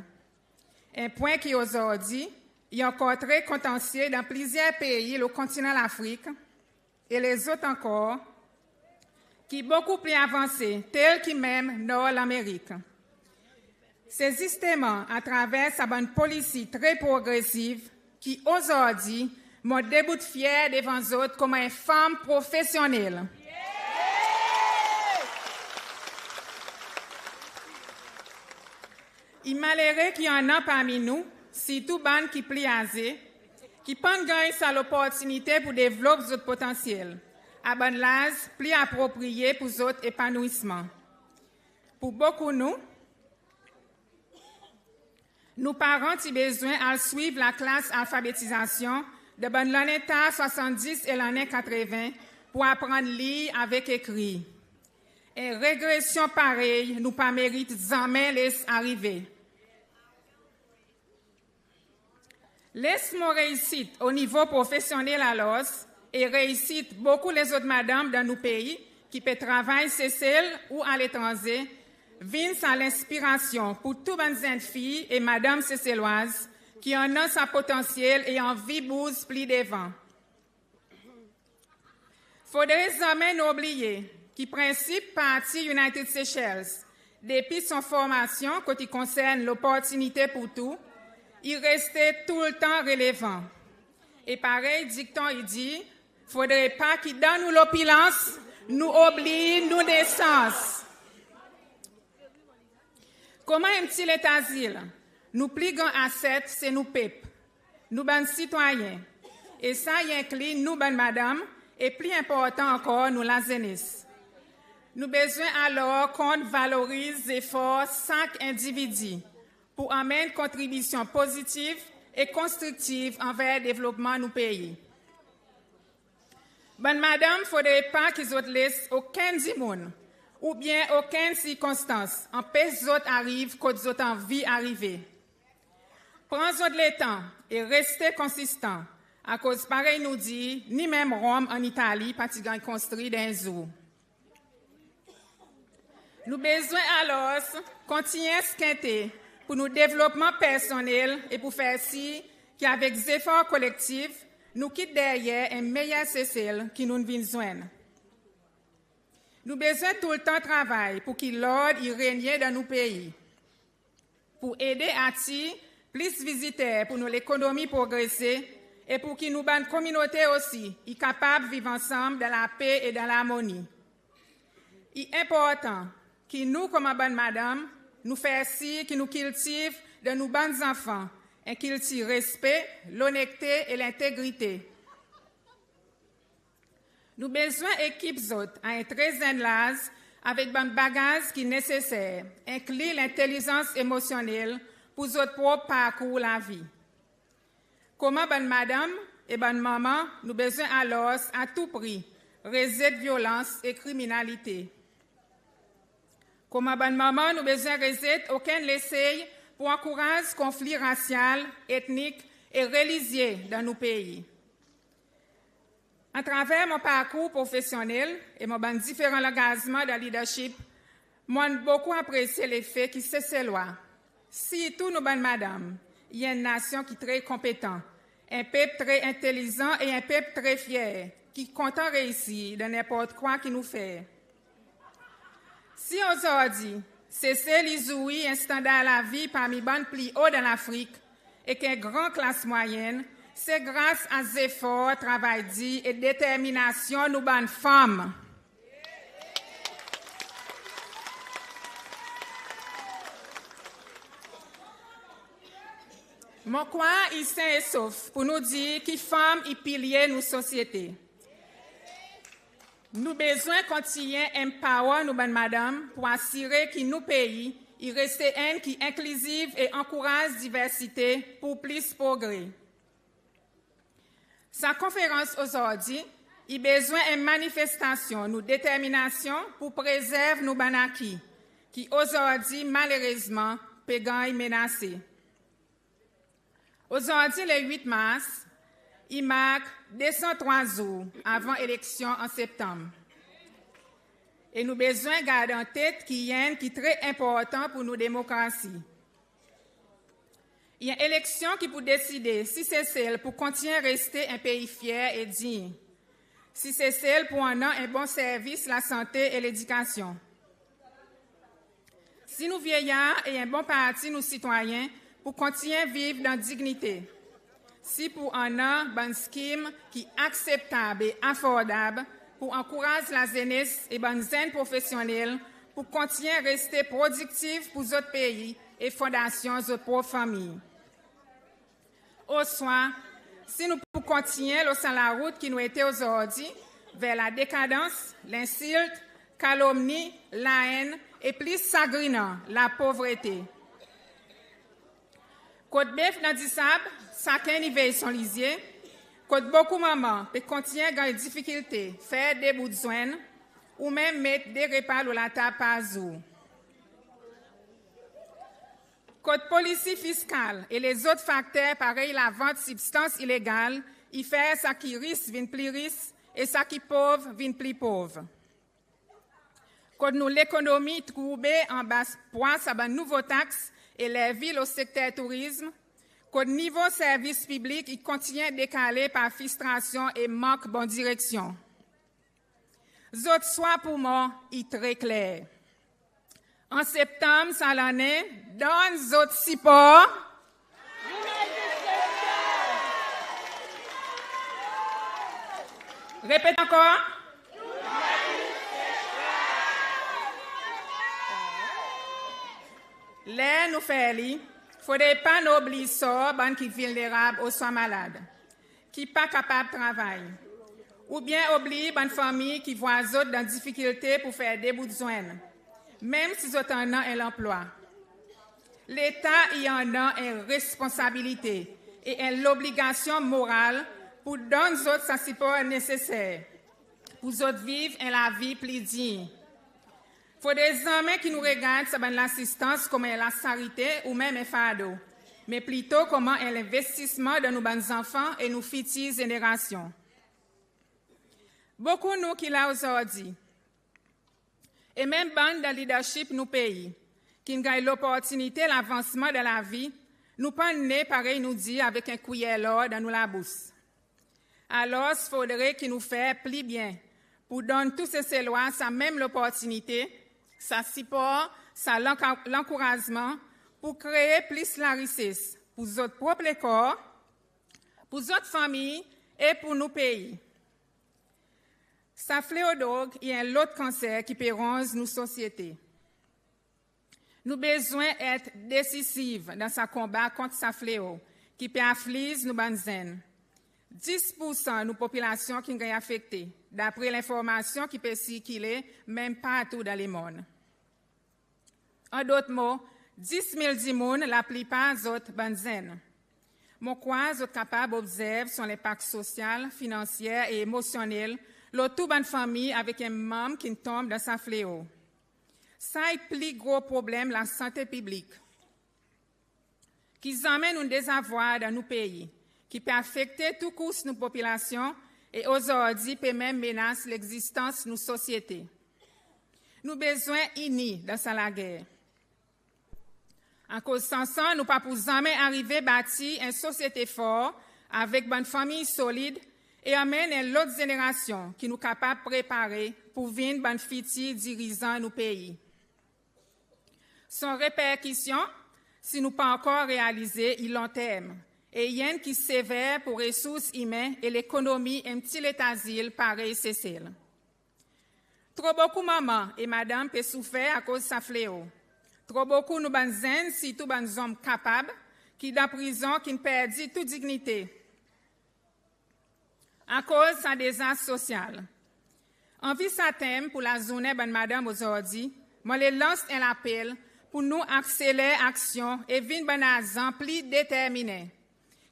En pwen ki ozordi i ankor tre kontansye dan plizyer pei lo kontinan Lafrik e lezot ankor ki bokou pli avanse, tel ki menm Nor Lanmerik. Se zisteman atraver sa bann polisi tre progresiv ki ozordi mon debout fyer devan zot koman en fanm profesyonnel. I malere ki annan parmi nou, sirtou bann ki pli aze, ki pa'n ganny sa loportinite pour devlop zot potansyel a bann laz pli apropriye pour zot epanouisman. Pour bokou nou, nou paran ti bezwen al swiv laklas alfabetizasyon dan bann lannen tar swasanndis e lannen katreven pour aprann lir avek ekrir. En regresyon parey nou pa merit zanmen les arive. Les mon reisit o nivo profesyonnel alors, e reisit bokou lezot madanm dan nou pei ki pe travay Sesel ou aletranze, vin sa lenspirasyon pour tou bann zenn fiy e madanm Seselwaz ki annan sa potansyel e anvi bouz pli devan. Fodre zanmen nou oubliye ki prensip Parti United Seychelles, depi son formasyon kot i konsern loportinite pour tou, i reste toultan relevan. E parey dikton i dir, fodre pa ki dan nou lopilans nou oubliy nou nesans. Koman en pti leta zil, nou pli gran aset se nou pep, nou bann sitwayen. E sa i enkli nou bann madanm e pli enportan ankor nou lazenes. Nou bezwen alor konn valoriz zefor sak endividi pour anmenn kontribisyon pozitiv e konstriktiv anver devlopman nou pei. Bann madanm fodre pa ki zot les okenn dimoun oubyen okenn sirkonstans anpes zot ariv kot zot anvi arive. Pran zot letan e reste konsistan, akoz parey nou dir, ni menm Rom an Itali pa ti ganny konstri dan en zour. Nou bezwen alors kontinyen skente pour nou devlopman personnel e pour fer sir ki avek zefor kolektif nou kit deryer en meyer Sesel ki nou'n vin zwenn. Nou bezwen toultan travay pour ki lord i renye dan nou pei, pour ede atir plis viziter pour nou lekonomi progrese e pour ki nou bann kominote osi i kapab viv ansanm dan lape e dan larmoni. I enportan ki nou koman bann madanm nou fer sir ki nou kiltiv dan nou bann zanfan en kiltir respe, lonnekte e lentegrite. Nou bezwen ekip zot a en tre zenn laz avek bann bagaz ki neseser, enkli lentelizans emosyonnel pour zot prop parkour lavi. Koman bann madanm e bann manman nou bezwen alors a tou pri rezet vyolans e kriminalite. Koman bann manman nou bezwen rezet okenn lesey pour ankouraz konfli rasyal, etnik e relizye dan nou pei. Atraver mon parkour profesyonnel e mon bann diferan langazman dan leadership, mon'n bokou apresye lefe ki Seselwa, sirtou nou bann madanm, i en nasyon ki tre konpetan, en pep tre entelizan e en pep tre fyer ki kontan reisir dan nenport kwa ki nou fer. Si ozordi Sesel i zouir en standar lavi parmi bann pli o dan Lafrik ek en gran klas mwayenn, se gras a zefor, travay dir e determinasyon nou bann fanm. Mon krwar i sen e sof pour nou dir ki fanm i pilye nou sosyete. Nou bezwen kontinyen empower nou bann madanm pour asire ki nou pei i reste enn ki enkliziv e ankouraz diversite pour plis progre. Sa konferans ozordi i bezwen en manifestasyon nou determinasyon pour prezerv nou bann aki ki ozordi malerezman pe ganny menase. Ozordi le wit Mars i mark de san trwa zour avan eleksyon an Septanm. E nou bezwen gard an tet ki i enn ki tre enportan pour nou demokrasi. I en eleksyon ki pou deside si Sesel pou kontinyen reste en pei fyer e dign, si Sesel pou annan en bon servis lasante e ledikasyon, si nou vyeyar e en bon parti nou sitwayen pou kontinyen viv dan dinyite, si pou annan bann skim ki akseptab e afordab pour ankouraz lazenes e bann zenn profesyonnel pour kontinyen reste prodiktiv pour zot pei e fondasyon zot prop fanmir. Oswa si nou pou kontinyen lo sa larout ki nou ete ozordi, ver ladekadans, lensilt, kalomni, laenn e plis sagrinan, lapovrete. Kot bef dan disab, sakenn i vey son lizye, kot bokou manman pe kontinyen ganny difikilte fer de bout zwenn, ou menm met de repa lo latab par zour. Kot polisi fiskal e lezot fakter parey lavant sibstans ilegal i fer sa ki ris vin pli ris e sa ki pov vin pli pov. Kot nou lekonomi i troube anba pwa sa bann nouvo taks e lervi lo sekter tourizm, kot nivo servis piblik i kontinyen dekale par fristrasyon e mank bon direksyon. Zot swa pour mwan i tre kler. An Septanm sa lannen, donn zot sipor. Repet ankor. Ler nou fer li, fodre pa nou bliy sor bann ki vilnerab oswa malad, ki pa kapab travay, oubyen oubliy bann fanmir ki vwar zot dan difikilte pour fer de bout zwenn, menm si zot annan en lanplwa. Leta i annan en responsabilite e en lobligasyon moral pour donn zot sa sipor neseser pour zot viv en lavi pli dign. Fodre zanmen ki nou regard sa bann lasistans konman en lasarite ou menm en fardo, me plito konman en lenvestisman dan nou bann zanfan e nou fitir zenerasyon. Bokou nou ki la ozordi, e menm bann dan leadership nou pei, ki'n ganny loportinite lavansman dan lavi, nou pa'n ne, parey nou dir, avek en kwiyer lor dan nou labous. Alors fodre ki nou fer pli byen pour donn tou Seselwa sa menm loportinite, sa sipor, sa lankourazman pour kree plis larises pour zot prop lekor, pour zot fanmir e pour nou pei. Sa fleo drog i en lot kanser ki pe ronz nou sosyete. Nou bezwen et desisiv dan sa konba kont sa fleo ki pe afliz nou bann zenn. Dis poursan nou popilasyon ki'n ganny afekte, dapre lenformasyon ki pe sirkile menm partou dan lemonn. An dot mo, dis mil dimoun, laplipar zot bann zenn. Mon krwar zot kapab obzerv son lenpak sosyal, finansyer e emosyonnel lo tou bann fanmir avek en manm ki'n tonm dan sa fleo. Sa i pli gro problenm lasante piblik ki zanmen nou'n deza vwar dan nou pei, ki pe afekte tou kous nou popilasyon e ozordi pe menm menas legzistans nou sosyete. Nou bezwen ini dan sa lager. Akoz san sa nou pa pou zanmen arive batir en sosyete for avek bann fanmir solid e anmenn en lot zenerasyon ki nou kapab prepare pour vin bann fitir dirizan nou pei. Son reperkisyon, si nou pa ankor realize, i lonterm e i enn ki sever pour resours imen e lekonomi en pti leta zil parey Sesel. Tro bokou manman e madanm pe soufer akoz sa fleo. Tro bokou nou bann zenn, sirtou bann zonm kapab, ki dan prizon, ki'n perdi tou dinyite akoz sa dezas sosyal. An vi sa tenm pour lazournen bann madanm ozordi, mon le lans en lapel pour nou akseler aksyon e vin bann azan pli determinen,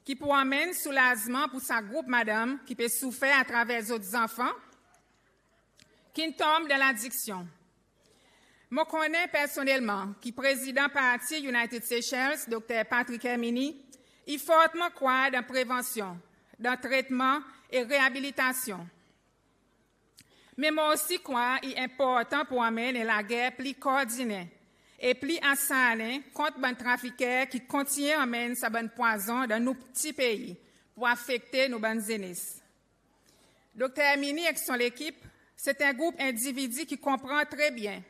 ki pou anmenn soulazman pour sa group madanm ki pe soufer atraver zot zanfan, ki'n tonm dan ladiksyon. Mon konnen personnelman ki Prezidan parti United Seychelles, Dokter Patrick Herminie, i fortman krwar dan prevansyon, dan tretman e reabilitasyon. Me mon osi krwar i enportan pour anmenn en lager pli kordinen e pli asarnen kont bann trafiker ki kontinyen anmenn sa bann pwazon dan nou pti pei pour afekte nou bann zenes. Dokter Herminie ek son lekip, se en group endividi ki konpran tre byen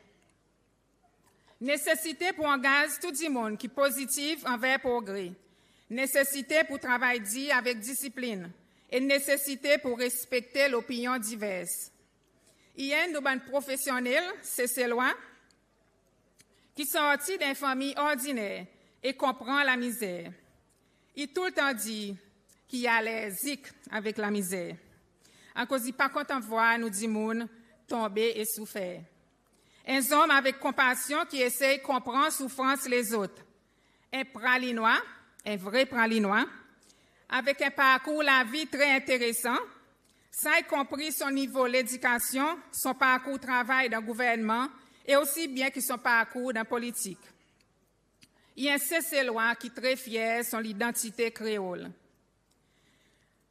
nesesite pour angaz tou dimoun ki pozitiv anver progre, nesesite pour travay dir avek disiplin e nesesite pour respekte lopinyon divers. I enn nou bann profesyonnel Seselwa ki sorti dan en fanmir ordiner e konpran lamizer. I toultan dir ki i alerzik avek lamizer, akoz i pa kontan vwar nou dimoun tonbe e soufer. En zonm avek konpasyon ki esey konpran soufrans lezot. En Pralinwa, en vre Pralinwa, avek en parkour lavi tre enteresan, sa i konpri son nivo ledikasyon, son parkour travay dan gouvernman e osi byen ki son parkour dan politik. I en Seselwa ki tre fyer son lidantite kreol.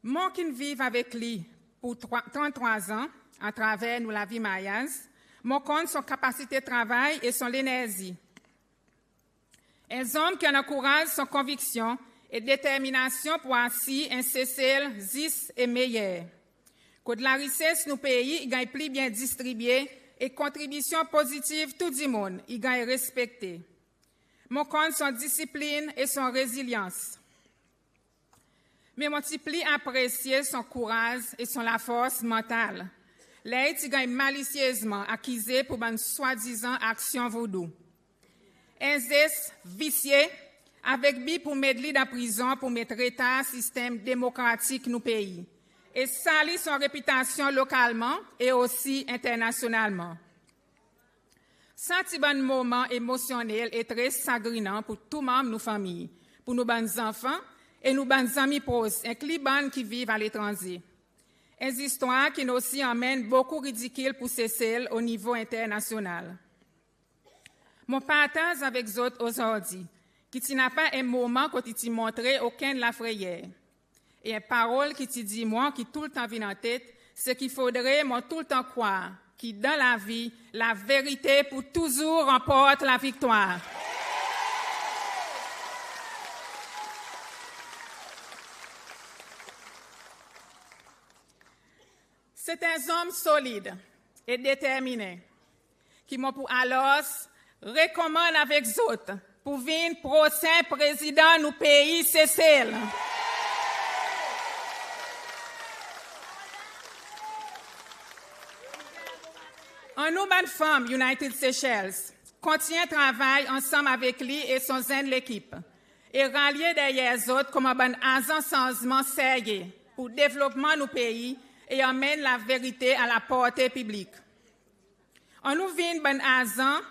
Mwan ki'n viv avek li pour trwa, tranntrwa an atraver nou lavi maryaz, mon konn son kapasite travay e son lenerzi. En zonm ki annan kouraz, son konviksyon e determinasyon pour asir en Sesel zis e meyer, kot larises nou pei i ganny pli byen distribye e kontribisyon pozitiv tou dimoun i ganny respekte. Mon konn son disiplin e son rezilyans. Me mon ti pli apresye son kouraz e son lafors mantal ler i ti ganny malisyezman akize pour bann swadizan aksyon voudou. En zes visye avek bi pour met li dan prizon pour met retar sistenm demokratik nou pei e sali son repitasyon lokalman e osi enternasyonalman. Sa ti bann moman emosyonnel e tre sagrinan pour tou manm nou fanmir, pour nou bann zanfan e nou bann zanmi pros, enkli bann ki viv aletranze. En zistwar ki'n osi anmenn bokou ridikil pour Sesel o nivo enternasyonal. Mon partaz avek zot ozordi ki ti napa en moman kot i ti montre okenn lafreyer. E en parol ki ti dir mwan ki toultan vin an tet, se ki fodre mon toultan krwar ki dan lavi, laverite pou touzour ranport laviktwar. Se en zonm solid e determinen ki mon pou alors rekomann avek zot pour vin prosen Prezidan nou pei Sesel. Annou bann fanm United Seychelles kontinyen travay ansanm avek li e son zenn lekip e ralye deryer zot konman bann azan sanzman serye pour devlopman nou pei e anmenn laverite a laporte piblik. Annou vin bann azan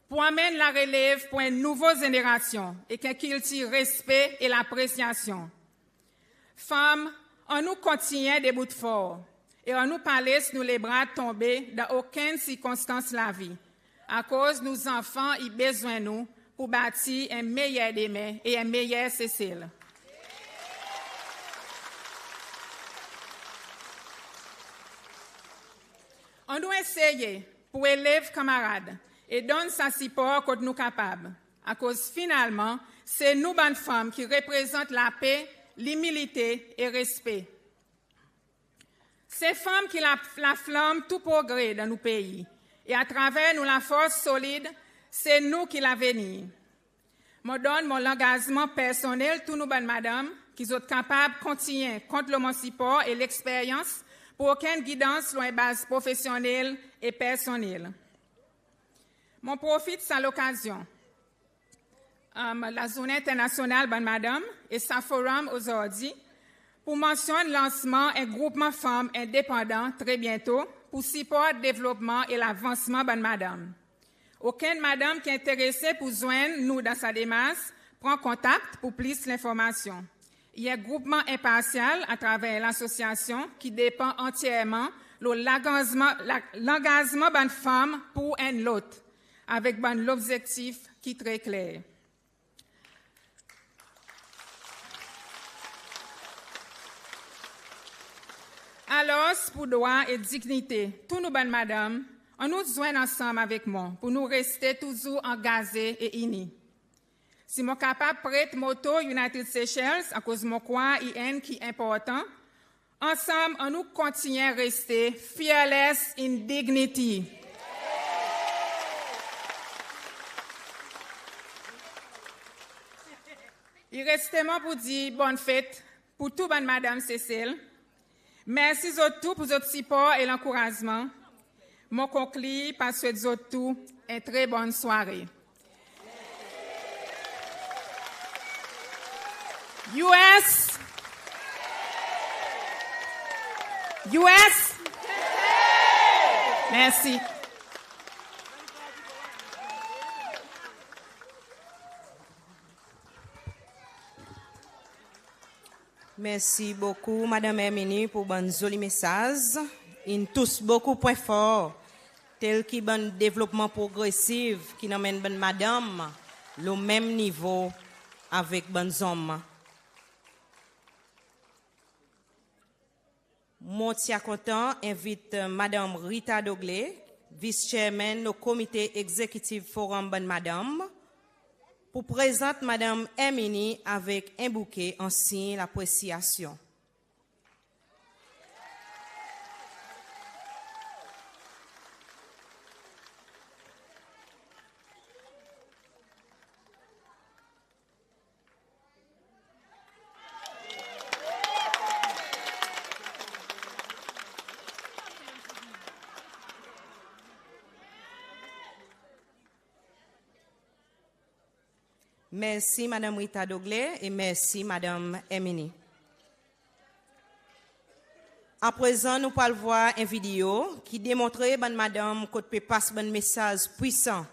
pour anmenn larelev pour en nouvo zenerasyon ek en kiltir respe e lapresyasyon. Fanm, annou kontinyen debout for e annou pa les nou lebra tonbe dan okenn sirkonstans lavi, akoz nou zanfan i bezwen nou pour batir en meyer demen e en meyer Sesel. Annou eseye pour elev kanmarad e donn sa sipor kot nou kapab, akoz finalman se nou bann fanm ki reprezant lape, limilite e respe. Se fanm ki la, laflanm tou progre dan nou pei e atraver nou lafors solid, Se nou ki lavenir. Mon donn mon langazman personnel tou nou bann madanm ki zot kapab kontinyen kont lo mon sipor e leksperyans pour okenn gidans lo en baz profesyonnel e personnel. Mon profit sa lokazyon, Lazournen Enternasyonal bann madanm e sa forum ozordi pour mansyonn lansman en groupman fanm endepandan tre byento pour siport devlopman e lavansman bann madanm. Okenn madanm ki enterese pour zwenn nou dan sa demars, pran kontak pour plis lenformasyon. I en groupman enparsyal atraver lasosyasyon ki depan antyerman lo langazman bann fanm pour enn lot, avek bann lobzektif ki tre kler. Alors, pour drwa e dinyite tou nou bann madanm, annou zwenn ansanm avek mwan pour nou reste touzour angaze e ini. Si mon kapab pret moto United Seychelles, akoz mon krwar i enn ki enportan, ansanm annou kontinyen reste fearless in dignity. I reste mwan pour dir bonn fet pour tou bann madanm Sesel. Mersi zot tou pour zot sipor e lankourazman. Mon konklir par swet zot tou en tre bonn sware. U S. U S. Mersi. Mersi bokou Madanm Herminie pour bann zoli mesaz. In tous bokou pwen for, tel ki bann devlopman progresif ki'n anmenn bann madanm lo menm nivo avek bann zonm. Mon ti a kontan envit Madanm Rita Dogley, Vice Chairman lo Komite Egzekitif Forum Bann Madanm, pour prezant Madanm Herminie avek en bouke an siny lapresyasyon. Mersi Madanm Rita Dogley e mersi Madanm Herminie. Aprezan nou pou al vwar en video ki demontre bann madanm kot pe pas bann mesaz pwisan,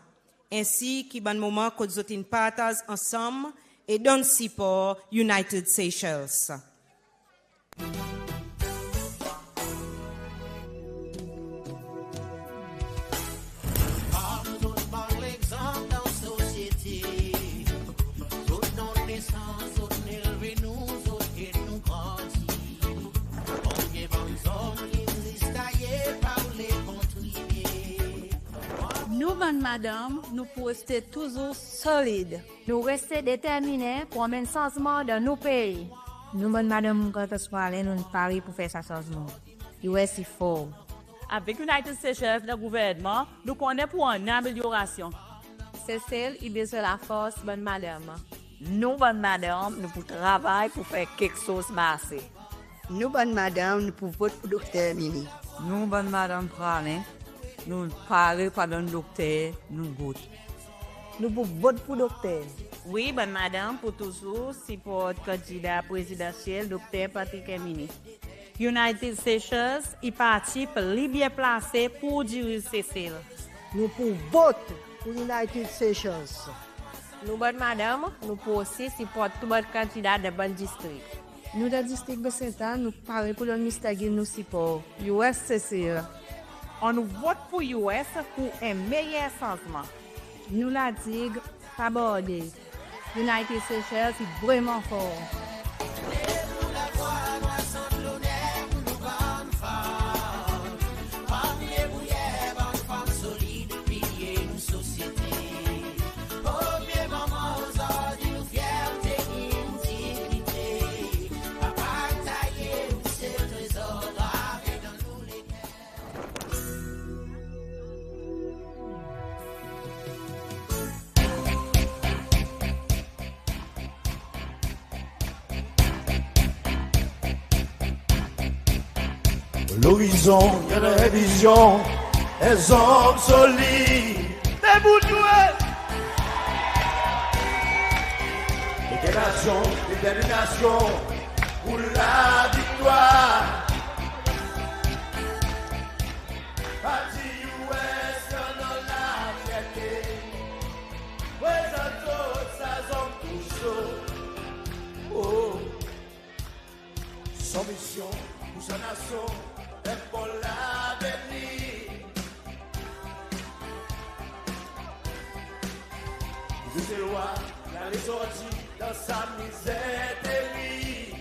ensi ki bann moman kot zot in partaz ansanm e donn sipor United Seychelles. Nou bann madanm, nou pou reste touzour solid. Nou reste determinen pour anmenn sanzman dan nou pei. Nou bann madanm Grand Anse Praslin, nou'n pare pour fer sa sanzman. U S i for. Avek United Seychelles dan gouvernman, nou konnen pou annan amelyorasyon. Sesel i bezwen lafors bann madanm. Nou bann madanm, nou pou travay pour fer keksoz marse. Nou bann madanm, nou pou vot pour Dokter Herminie. Nou bann madanm Praslin, nou pare pour al donn dokter nou vout. Nou pou vot pour dokter. Wi, bann madanm pou touzour siport kandida prezidansyel Dokter Patrick Herminie. United Seychelles i parti pli byen plase pour diriz Sesel. Nou pou vot pour United Seychelles. Nou bann madanm, nou pou osi siport tou bann kandida dan bann distrik. Nou dan distrik Baie Ste Anne, nou pare pour donn Mister Gill nou sipor. U S Sesel. Annou vot pour U S pour en meyer sanzman. Nou La Digue, pa borde. United Seychelles i vreman for. Lorizon, i annan en vizyon, en zonm solid. Debout, Joel! Determinasyon, determinasyon pour laviktwar. Parti U S i annan lafyerte. Prezant zot sa zonm tou so. Oh. Son misyon pour sa nasyon, en bon lavenir. Seselwa, i a resorti dan sa mizer terib.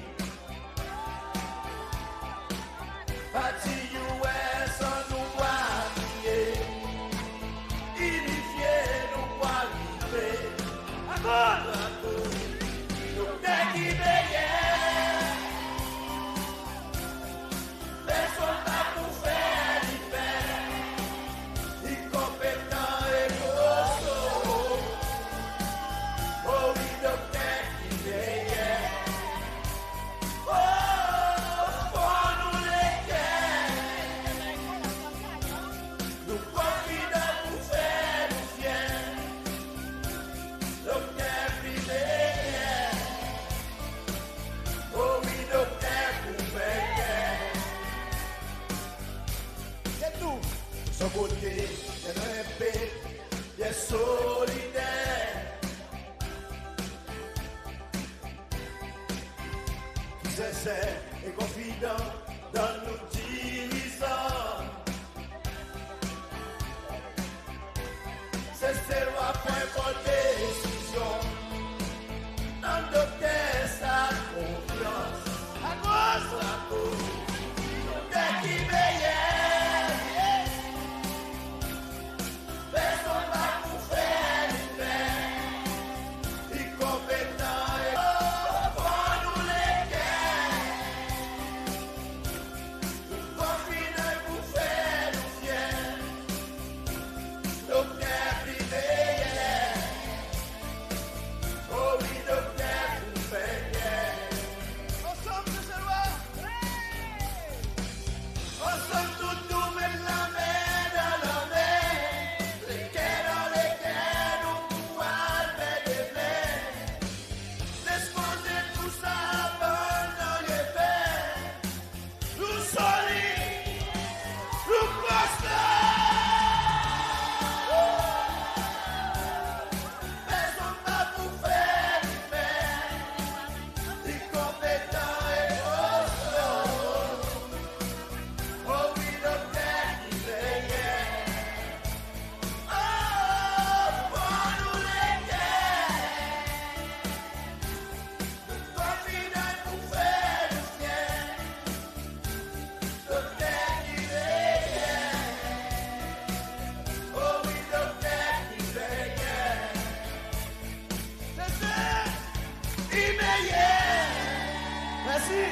Parti U S annou apiye, inifye nou pou arive. Akoz? Dokter ki meyer. Personn pa pou fer li per. Li konpetan e kosto. Oh wi, dokter ki meyer. Oh, fon nou leker. Nou konfidan pou fer nou fyer. Dokter ki meyer. Oh wi, dokter pou fer fyer. Se tou. Son kote, i annan en pep byen solider, ki senser e konfidan dan nou dirizan. Seselwa, pran bon desizyon. Donn dokter sa konfyans. Akoz? Akoz dokter ki meyer. Personn pa pou fer li per. Li konpetan e fon nou leker. Konfidan pou fer nou fyer. Dokter ki meyer. Oh wi, dokter pou fer fyer. Ansanm, Seselwa. Ansanm nou tou met lanmen dan lanmen, leker dan leker nou pou al fer demen. Les koze tou sa bann nou ye fer. Nou solid, nou konstan. Personn pa pou fer li per. Li konpetan e kosto. Oh wi, dokter ki meyer. Oh, fon nou leker. Konfidan pou fer nou fyer. Dokter ki meyer. Oh wi, dokter ki meyer. Seselwa ki meyer. Mersi.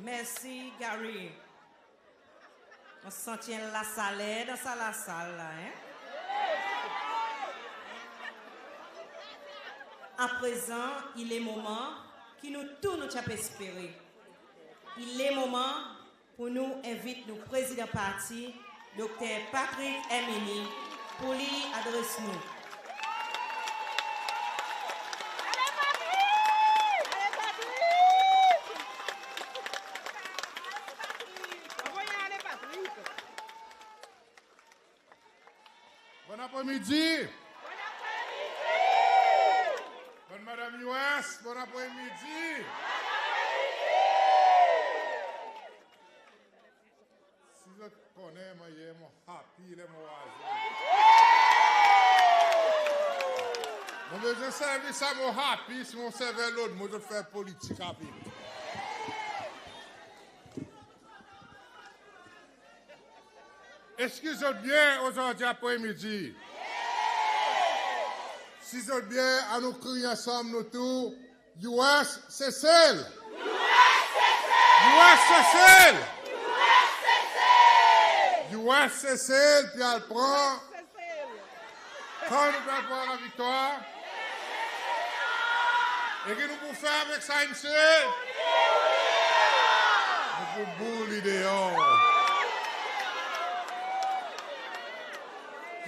Mersi, Gary. Mon santi en lasaler dan sa lasal la, en? Aprezan, i le moman ki nou tou nou ti pe espere. I le moman pour nou envit nou Prezidan Parti, Dokter Patrick Herminie, pour li adres nou. Bon apremidi. Bon apremidi. Bann madanm U S, bon apremidi. Bon apremidi. Si zot konnen mannyer mon happy ler mon war zot. Mon bezwen servi sa mo happy, si mon servi en lot mo, zot fer politik avek. Eski zot byen ozordi apremidi? Si zot byen, annou kriy ansanm nou tou, U S Sesel! U S Sesel! U S Sesel pe al pran, kan nou pe al pran laviktwar. E ki nou pou fer avek sa, msye? Nou pou boul li deor.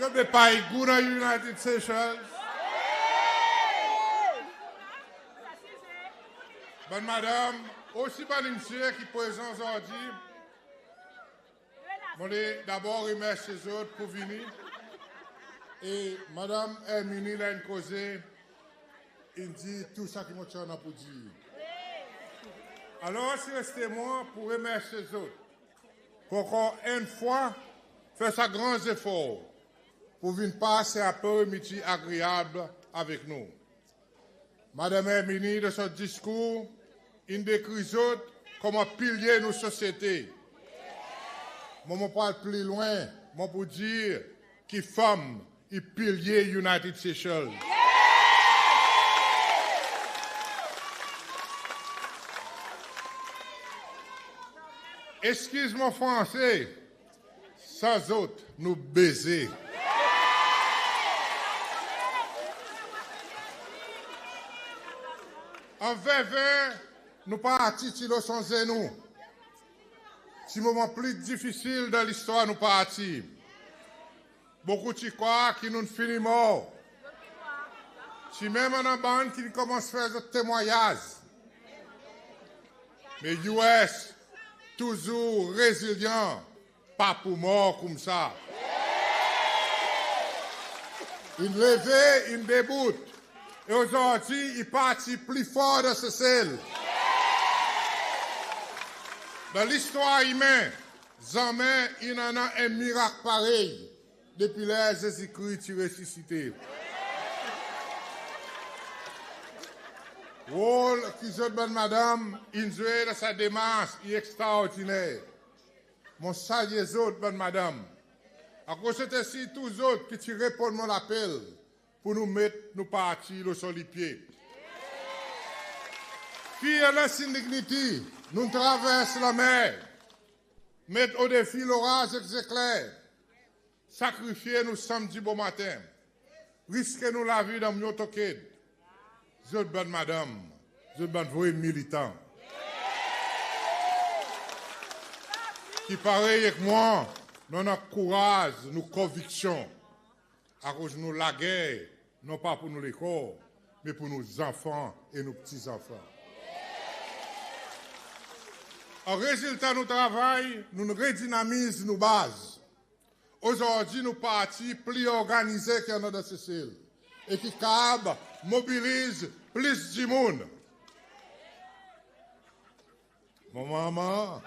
Zot pe pey gou dan United Seychelles. Bann madanm, osi bann msye ki prezan ozordi, mon le dabor remersye zot pour vini. E Madanm Herminie, la enn koze, in dir tou sa ki mon ti annan pour dir. Alors, i reste mwan pour remersye zot pour ankor enn fwa fer sa gran zefor pour vin pas en apre midi agreab avek nou. Madanm Herminie, dan son diskour, in dekrir zot konman pilye nou sosyete. Mwan, mon pou al pli lwen, mon pou dir ki fanm i pilye United Seychelles. Eskiz mon franse, san zot, nou beze. An ven ven, nou parti ti lo son zenou. Ti moman pli difisil dan listwar nou parti. Bokou ti krwar ki nou'n fini mor. Ti menm annan bann ki'n konmans fer zot temwanyaz. Me US touzour rezilyan, pa pou mor koumsa. In leve, in debout. E ozordi, i parti pli for dan Sesel. Dan listwar imen, zanmen in annan en mirak parey depi ler Zezi Kri ti resisite. Rol ki zot bann madanm in zwe dan sa demars i ekstraordiner. Mon salye zot, bann madanm, akoz se ti sirtou zot ki ti reponn mon lapel pour nou met nou parti lo son lipye. Fearless in dignity, nou'n travers lanmer, met o defi loraz ek zekler, sakrifye nou Sanmdi bomaten, riske nou lavi dan motorcade. Zot bann madanm, zot bann vre militan. Ki parey ek mwan, nou annan kouraz, nou konviksyon. Akoz nou lager, non pa pour nou lekor, me pour nou zanfan e nou pti zanfan. An rezilta nou travay, nou'n redinamiz nou baz. Ozordi nou parti pli organize ki annan dan Sesel e ki kapab mobiliz plis dimoun. Mon manman.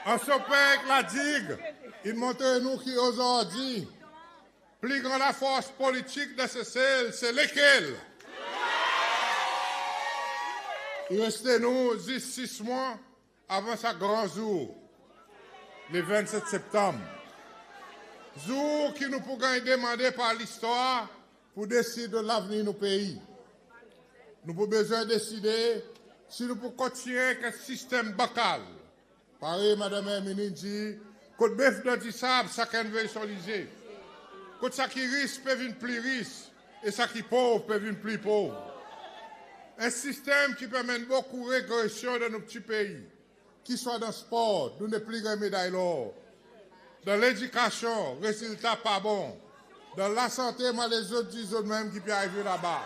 Anse Aux Pins ek La Digue, in montre nou ki ozordi pli gran lafors politik dan Sesel se lekel? I reste nou zis sis mwan avan sa gran zour, le vennset Septanm. Zour ki nou pou ganny demande par listwar pour desid lavenir nou pei. Nou pou bezwen deside si nou pou kontinyen ek en sistenm bankal. Parey Madanm Herminie dir, kot bef dan disab, sakenn vey son lize. Kot sa ki ris pe vin pli ris e sa ki pov pe vin pli pov. En sistenm ki pe anmenn bokou regresyon dan nou pti pei, ki swa dan spor, nou nepli ganny meday lor. Dan ledikasyon, rezilta pa bon. Dan lasante, mon ale zot dir zot menm ki pe arive laba.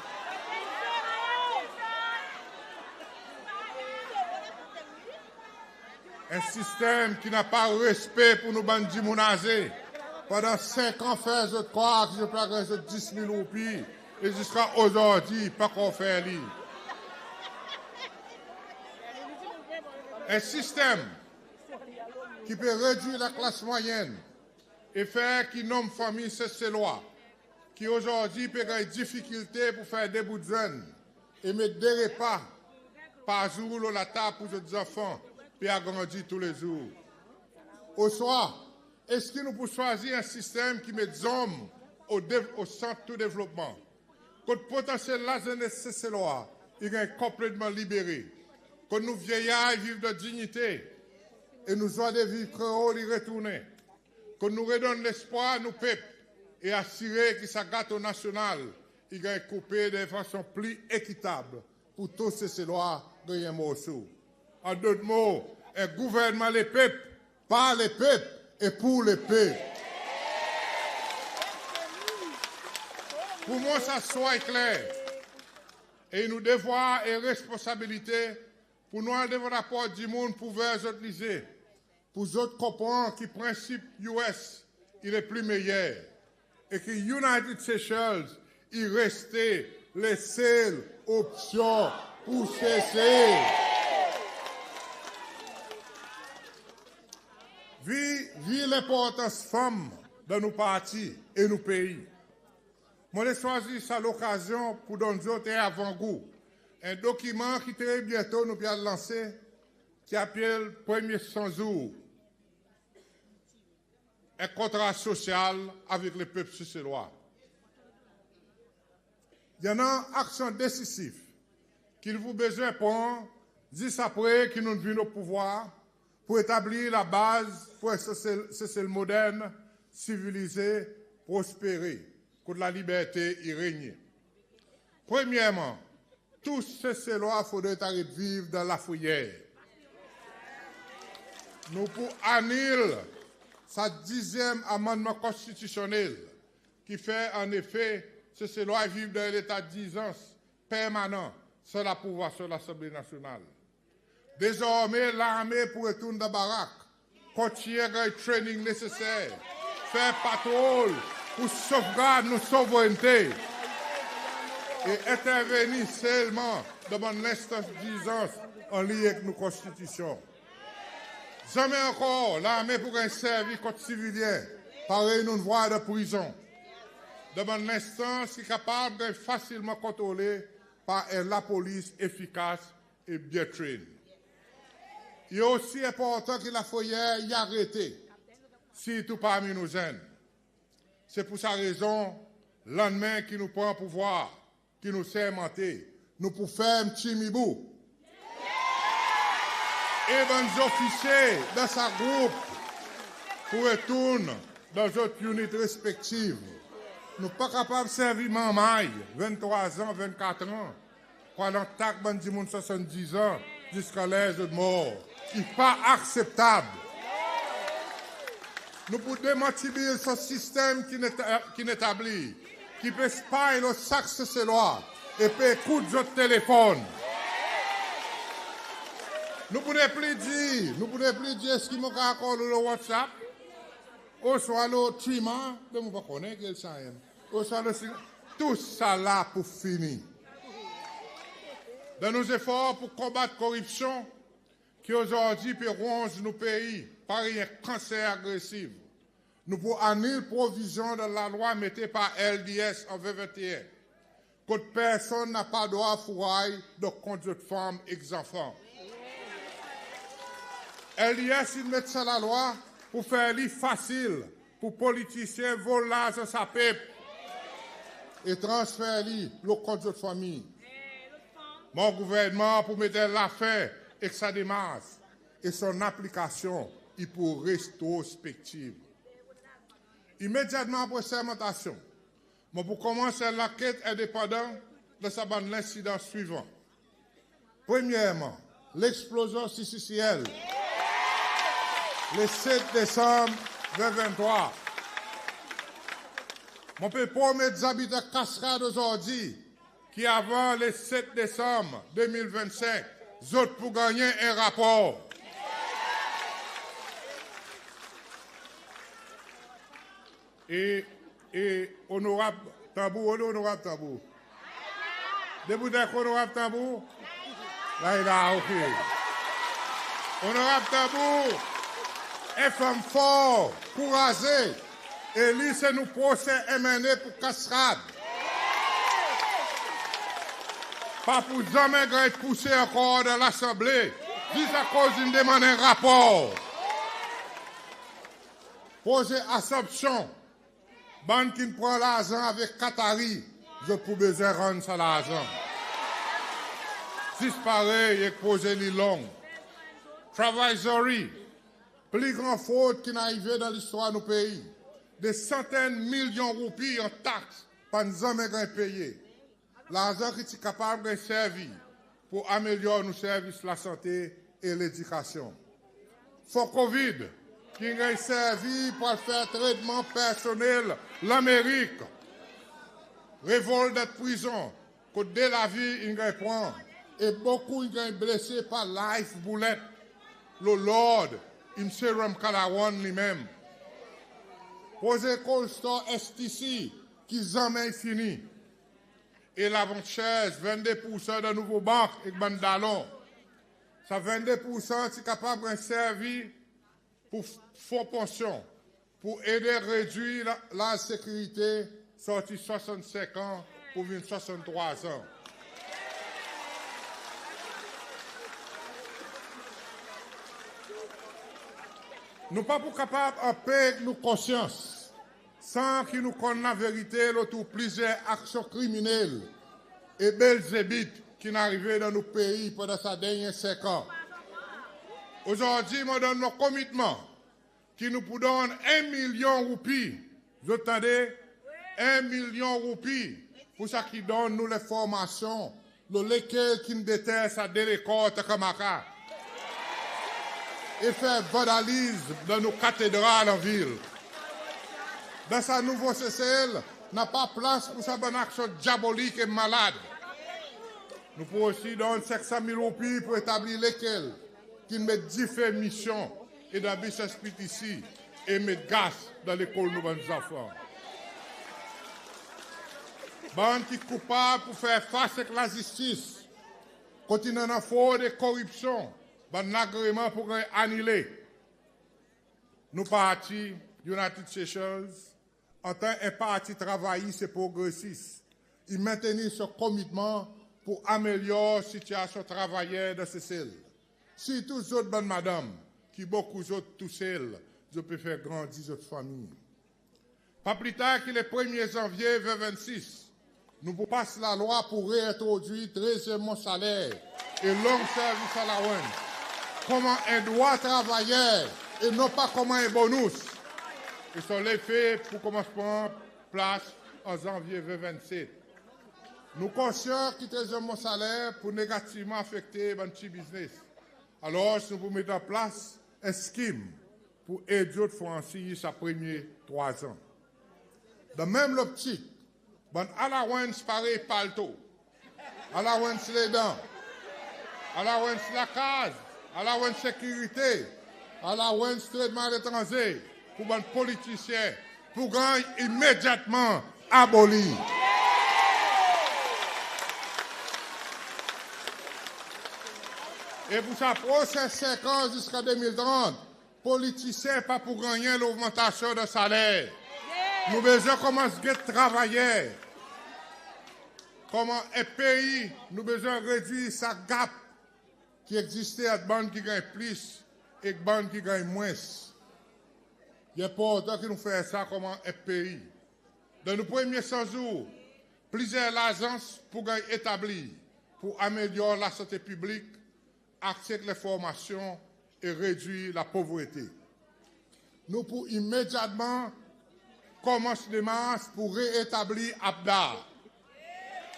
En sistenm ki napa respe pour nou bann dimoun aze. Pandan senk an fer zot krwar ki zot pe ganny zot dis mil roupi e ziska ozordi pa ankor fer li. En sistenm ki pe redwir laklas mwayenn e fer ki nonm fanmir Seselwa ki ozordi pe ganny difikilte pour fer de bout vyann e met de repa par zour lo latab pour zot zanfan pe agrandi toulezour? Oswa eski nou pou swazir en sistenm ki met zonm o dev-, o sant tou devlopman, kot potansyel lazenes Seselwa i ganny konpletman libere, kot nou vyeyar i viv dan dinyite, e nou zwa de viv kreol i retournen. Kot nou redonn lespwar nou pep e asire ki sa gato nasyonal i ganny koupe dan en fason pli ekitab pour tou Seselwa ganny en morso. An dot mo, en gouvernman lepep, par lepep e pour lepep. Pour mwan sa swa i kler, e i nou devwar e responsabilite pour nou al devan laport dimoun pour ouver zot lize, pour zot konpran ki prensip US i le pli meyer e ki United Seychelles i reste lesel opsyon pour Sesel. Vi, vi lenportans fanm dan nou parti e nou pei, mon le swazir sa lokazyon pour donn zot en avangou en dokiman ki tre byento nou pe al lanse, ki apel Premye San Zour, en kontra sosyal avek lepep Seselwa. I annan aksyon desizif ki nou pou bezwen pran zis apre ki nou'n vin o pouvwar pour etablir labaz pour en Sesel, Sesel modern, sivilize, prospere, kot laliberte i renye. Premyerman, tou Seselwa fodre aret viv dan lafreyer. Nou pou anil sa dizyenm amannman konstitisyonnel ki fer annefe Seselwa i viv dan en leta dirzans permanan san laprouvasyon Lasanble Nasyonal. Dezormen larme pou retourn dan barak, kontinyen ganny training neseser, fer patrol pour sofgard nou souvrennte e entervenir selman dan bann lenstans dirzans anliny ek nou Konstitisyon. Zanmen ankor larme pou ganny servi kont sivilyen parey nou'n vwar dan prizon, dan bann lenstans ki kapab ganny fasilman kontrole par en lapolis efikas e byen train. I osi enportan ki lafreyer i arete, sirtou parmi nou zenn. Se pour sa rezon, lannmen ki nou pran pouvwar, ki nou sermante, nou pou ferm tim i bout. E bann zofisye dan sa group pou retourn dan zot unit respektif. Nou pa kapab servi manmay venntrwa an, vennkatr an, pour al atak bann dimoun swasanndiz an ziska ler zot mor. I pa akseptab. Nou pou demantibil sa sistenm ki'n eta, ki'n etabli, ki pe spy lo sak Seselwa e pe ekout zot telefonn. Nou pou nepli dir, nou pou nepli dir eski mon kapab call ou lo WhatsApp, oswa lo Threema, be mon pa konnen ki el sa enn, oswa lo Sing-, tousala pou fini. Dan nou zefor pour konbat koripsyon ki ozordi pe ronz nou pei parey en kanser agresiv, nou pou anil provizyon dan lalwa mete par LDS an ven venteen, kot personn napa drwa fouray dan kont zot fanm ek zanfan. LDS in met sa lalwa pour fer li fasil pour politisyen vol larzan sa pep e transfer li lo kont zot fanmir. Mon gouvernman pou met en lafen ek sa demars e son aplikasyon i pou retrospektiv. Imedyatman apre sermantasyon, mon pou konmans en lanket endepandan dan sa bann lensidan swivan. Premyerman, leksplozyon CCCL, le set Desanm ven ventrwa. Mon pe promet zabitan Cascade ozordi ki avan le set Desanm de mil vennsenk, zot pou gannyen en rapor. E, e Onorab Tanbou, ole Onorab Tanbou? Debout avek Onorab Tanbou? La i la, ok. Onorab Tanbou, en fanm for, kouraze, e li se nou prosen MNA pour Cascade. Pa pou zanmen ganny pouse ankor dan Lasanble, zis akoz in demann en rapor. Proze Assomption, bann ki'n pran larzan avek Qatari, zot pou bezwen rann sa larzan. Zis parey ek proze L'Île Longue. Travay Zori, Pli gran frod ki'n arive dan listwar nou pei, de santenn milyon roupi an taks pa'n zanmen ganny peye. Larzan ki ti kapab ganny servi pour amelyor nou servis lasante e ledikasyon. Fon COVID ki'n ganny servi pour al fer tretman personnel Lanmerik. Revolt dan prizon kot de lavi in ganny pran e bokou in ganny blese par live bullet lo lord Msye Ramkalawan li menm. Proze cold store STC ki zanmen i fini. E lavant share vennde poursan dan nouvo bank ek bann dalon. Sa vennde poursan ti kapab ganny servi pour fon pansyon pour ede redwir laz sekirite sorti swasannsenk an pour vin swasanntrwa an. Nou pa pou kapab anpe ek nou konsyans san ki nou konn laverite lo tou plizyer aksyon kriminel e belzebit ki'n arive dan nou pei pandan sa dernyen senk an. Ozordi mon donn mon komitman ki nou pou donn en milyon roupi, zot tande, en milyon roupi pour sa ki donn nou lenformasyon lo lekel ki'n deter sa delekor Takamaka e fer vandalizm dan nou katedral an vil. Dan sa nouvo Sesel napa plas pour sa bann aksyon dyabolik e malad. Nou pou osi donn senk san mil roupi pour etablir lekel ki'n met dife misyon e dan BSPTC e met gas dan lekol nou bann zanfan. Bann ki koupab pou fer fas ek lazistis. Kot in annan frod e koripsyon, bann lagreman pou ganny anile. Nou parti United Seychelles, antan en parti travayis e progresis, i mentenir son komitman pour amelyor sitiasyon travayer dan Sesel. Sirtou zot bann madanm ki bokou zot tousel, zot pe fer grandi zot fanmir. Pa pli tar ki le premye zanvye ven vennsis, nou pou pas lalwa pour reentrodwir trezyenm mwan saler e long service allowance konman en drwa travayer e non pa konman en bonous. E son lefe pou konmans pran plas an zanvye ven vennset. Nou konsyan ki trezyenm mwan saler pou negativman afekte bann pti biznes. Alors nou pou met an plas en skim pour ed zot fransir sa premye trwa an. Dan menm loptik, bann allowance parey palto, allowance ledan, allowance lakaz, allowance sekirite, allowance tretman aletranze pour bann politisyen pou ganny imedyatman aboli. E pour sa prosen senk an ziska de mil trant, politisyen pa pou gannyen logmantasyon dan saler. Nou bezwen konmans get travayer. Konman en pei, nou bezwen redwir sa gap ki egziste ant bann ki ganny plis ek bann ki ganny mwens. I enportan ki nou fer sa konman en pei. Dan nou premye san zour, plizyer lazans pou ganny etablir pour amelyor lasante piblik, akse ek lenformasyon e redwir lapovrete. Nou pou imedyatman konmans demars pour reetablir APDAR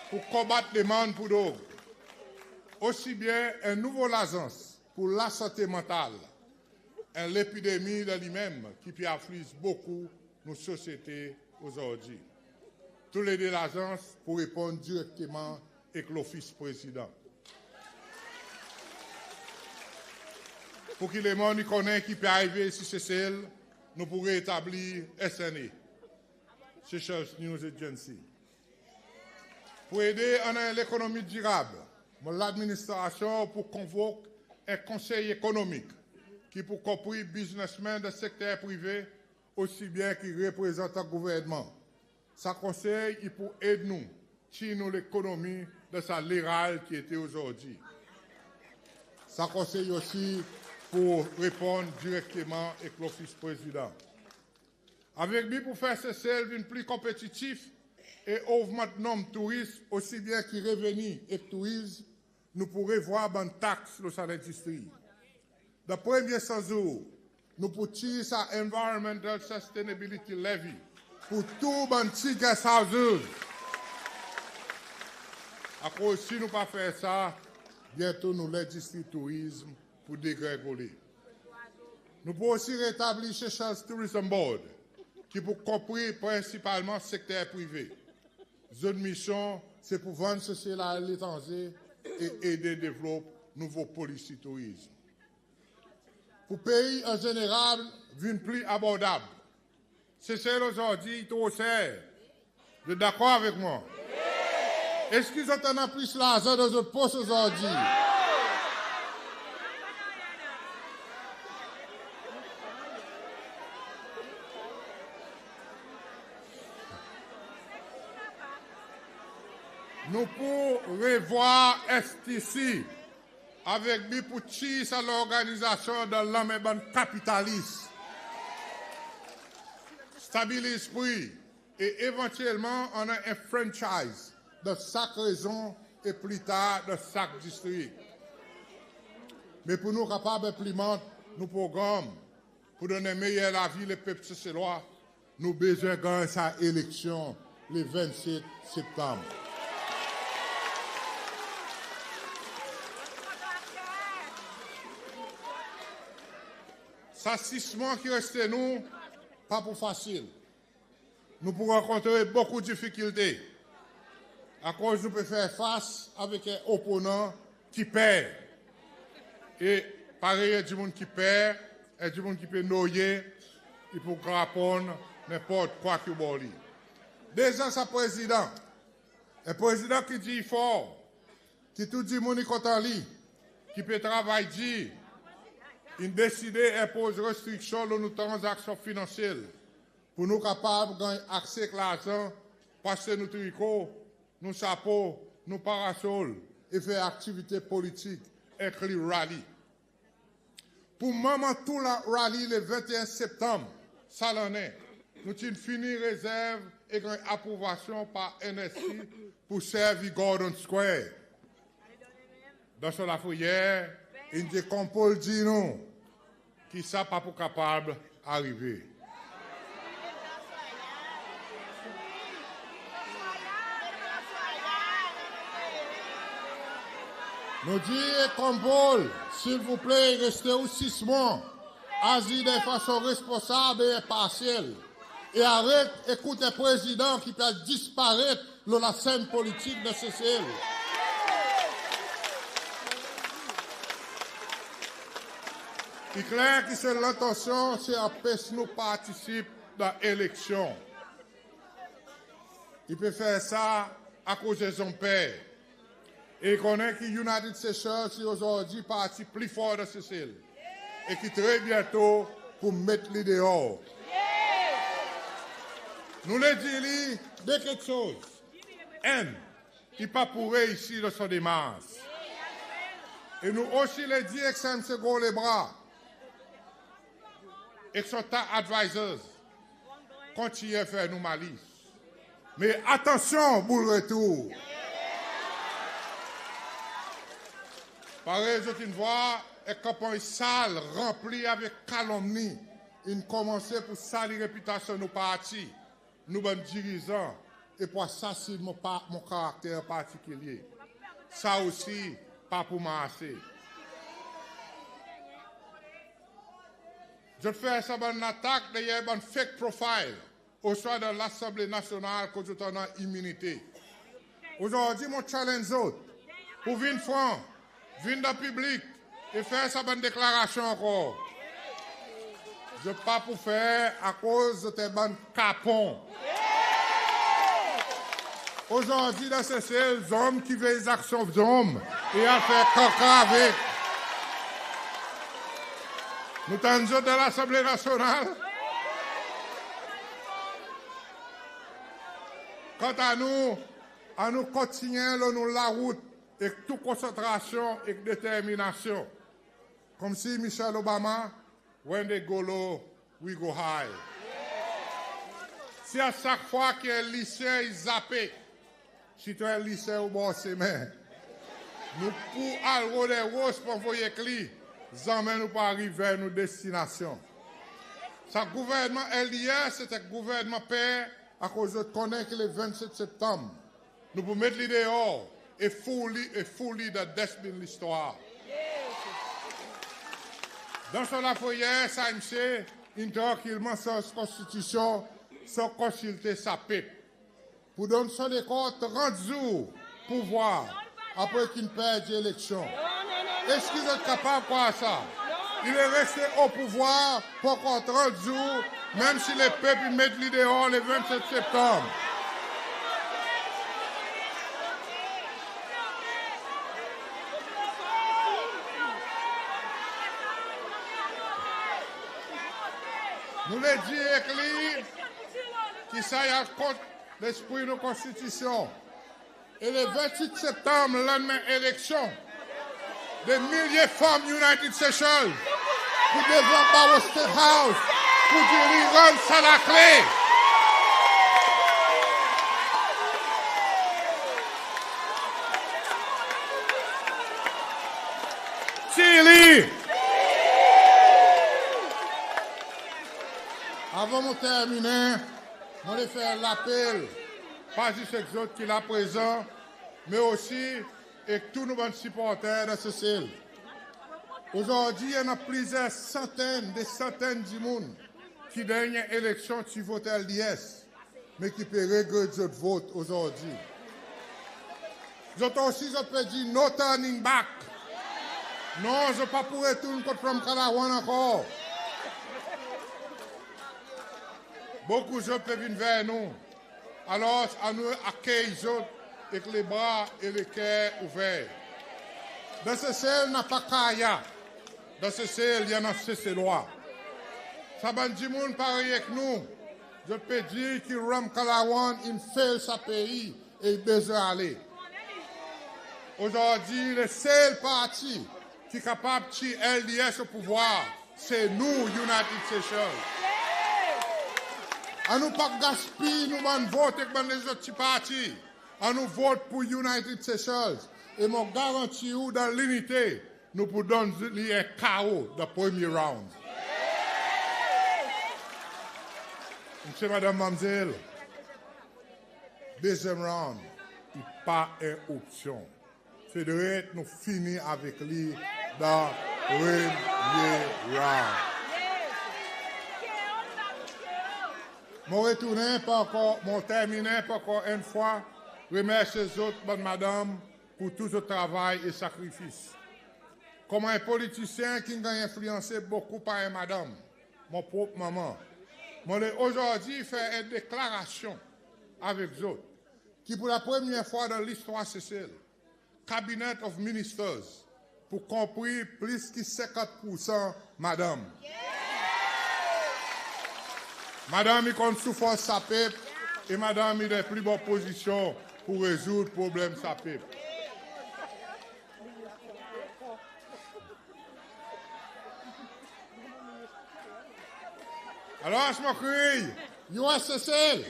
pour konbat demann pour drog. Osi byen en nouvo lazans pour lasante mantal, en lepidemi dan li menm ki pe afliz bokou nou sosyete ozordi. Toulede lazans pou reponn direkteman ek Lofis Prezidan. Pour ki lemonn i konnen ki pe arive isi Sesel, nou pou reetablir SNA, Seychelles News Agency. Pour ede annan en lekonomi dirab, mon ladministrasyon pou konvok en konsey ekonomik ki pou konpri biznesmenn dan sekter prive osi byen ki reprezantan gouvernman. Sa konsey i pou ed nou tir nou lekonomi dan sa leral ki ete ozordi. Sa konsey osi pou reponn direkteman ek Lofis Prezidan. Avek bi pour fer Sesel vin pli konpetitif e ogmant nonm touris osi byen ki reveni ek tourizm, nou pou revwar bann taks lo sa lendistri. Dan premye san zour, nou pou tir sa Environmental Sustainability Levy pour tou bann pti guest houses. Akoz si nou pa fer sa, byento nou lendistri tourizm pou degrengole. Nou pou osi retablir Seychelles Tourism Board, ki pou konpri prensipalman sekter prive. Zot misyon se pou vann Sesel aletranze e ede devlop nouvo polisi tourizm. Pour pei an zeneral vin pli abordab. Sesel ozordi i tro ser. Zot dakor avek mwan? Eski zot annan plis larzan dan zot pos ozordi? Nou pou revwar S T C avek bi pou tir sa lorganizasyon dan lanmen bann kapitalis. Stabiliz pri e evantyelman annan en franchise dan sak rezyon e pli tar dan sak distrik. Me pour nou kapab enplimant nou progranm pour donn en meyer lavi lepep Seselwa, nou bezwen ganny sa eleksyon le vennset Septanm. Sa sis mwan ki reste nou pa pou fasil. Nou pou rankontre bokou difikilte akoz nou pe fer fas avek en oponan ki per. E parey en dimoun ki per, en dimoun ki pe noye, i pou graponn nenport kwa ki ou bor li. Deza sa prezidan, en prezidan ki dir for, ki tou dimoun i kontan li, ki pe travay dir, in deside enpoz restriksyon lo nou tranzaksyon finansyel pour nou kapab ganny akse ek larzan, pase nou triko, nou sapo, nou parasol e fer aktivite politik, enkli rally. Pour manman tou la rally le venteen Septanm sa lannen, nou ti'n fini rezerv e ganny aprouvasyon par N S C pour servi Gordon Square. Dan son lafreyer, in dir Kombo dir nou ki sa pa pou kapab arive. Nou dir Kombo, silvouple, reste ou sis mwan, azir dan fason responsab e enparsyal. E aret ekout en prezidan ki pe al disparet lo lasenn politik dan Sesel. I kler ki son lantansyon se anpes nou partisip dan eleksyon. I pe fer sa akoz rezon per. E i konnen ki United Seychelles i ozordi parti pli for dan Sesel e ki tre byento pou met li deor. Nou le dir li de keksoz. Enn, i pa pou reisi dan son demars. E nou osi le dir ek sa msye Gros Lebras ek son ta advisors, kontinyen fer nou malis. Me atansyon boul retour. Parey zot in vwar, en kanpanny sal ranpli avek kalomni in konmanse pour sali repitasyon nou parti, nou bann dirizan e pour asasin mon pa, mon karakter partikilye. Sa osi pa pou marse. Zot fer sa bann latak deryer bann fake profile, oswa dan Lasanble Nasyonal kot zot annan iminite. Ozordi mon challenge zot pour vin fran, vin dan piblik e fer sa bann deklarasyon ankor. Zot pa pou fer akoz zot en bann kapon. Ozordi dan Sesel, zonm ki vey zaksyon zonm e al fer kaka avek. Nou tann zot dan Lasanble Nasyonal. Kanta nou, annou kontinyen lo nou larout ek tou konsantrasyon ek determinasyon. Konmsi Michelle Obama, "When they go low, we go high." Si a sak fwa ki en lisyen i zape, sitou en lisyen obor semen, nou pou al rod en ros pou anvoy ek li, zanmen nou pou ariv ver nou destinasyon. Sa gouvernman L D S se en gouvernman per, akoz zot konnen ki le vennset Septanm nou pou met li deor e foul li, e foul li dan dustbin listwar. Dan son lafreyer, sa msye in trankilman sanz Konstitisyon san konsilte sa pep, pour donn son lekor trant zour pouvwar apre ki'n perdi eleksyon. Eski zot kapab krwar sa? I le reste o pouvwar pour ankor trant zour, menm si lepep i met li deor le vennset Septanm. Nou le dir ek li ki sa i al kont lespri nou Konstitisyon. E le vennwit Septanm, lannmen eleksyon, de milye fanm United Seychelles pou devan baro State House pour dir li rann sa lakle. Tir li! Avan mon terminen, mon le fer lapel, pa zis ek zot ki la prezan, me osi ek tou nou bann siporter dan Sesel. Ozordi, i annan plizyer santenn, de santenn dimoun ki dernyen eleksyon ti vot L D S, me ki pe regret zot vot ozordi. Zot osi, zot pe dir no turning back. Non, zot pa pou retourn kot Ramkalawan ankor. Bokou zot pe vin ver nou. Alors, annou akey zot ek lebra e leker ouver. Dan Sesel napa Kaya. Dan Sesel i annan Seselwa. Sa bann dimoun parey ek nou, zot pe dir ki Ramkalawan in fail sa pei e i bezwen ale. Ozordi, le sel parti ki kapab tir L D S o pouvwar, se nou, United Seychelles. Annou pa gaspiy nou bann vot ek bann lezot pti parti. Annou vot pour United Seychelles. E mon garanti ou, dan linite, nou pou donn li en kao dan premye round. Msye, madanm, manmzel, dezyenm round i pa en opsyon. Fodre nou fini avek li dan premye round. Mon retournen pa ankor, mon terminen pa ankor enn fwa remersye zot, bann madanm, pour tou zot travay e sakrifis. Konman en politisyen ki'n ganny enfliyanse bokou par en madanm, mon prop manman, mon le ozordi fer en deklarasyon avek zot ki pour lapremye fwa dan listwar Sesel, Cabinet of Ministers pou konpri plis ki senkant poursan madanm. Madanm i konn soufrans sa pep e madanm i dan pli bon pozisyon pour rezourd problenm sa pep. Alors, mon kriy, U S Sesel!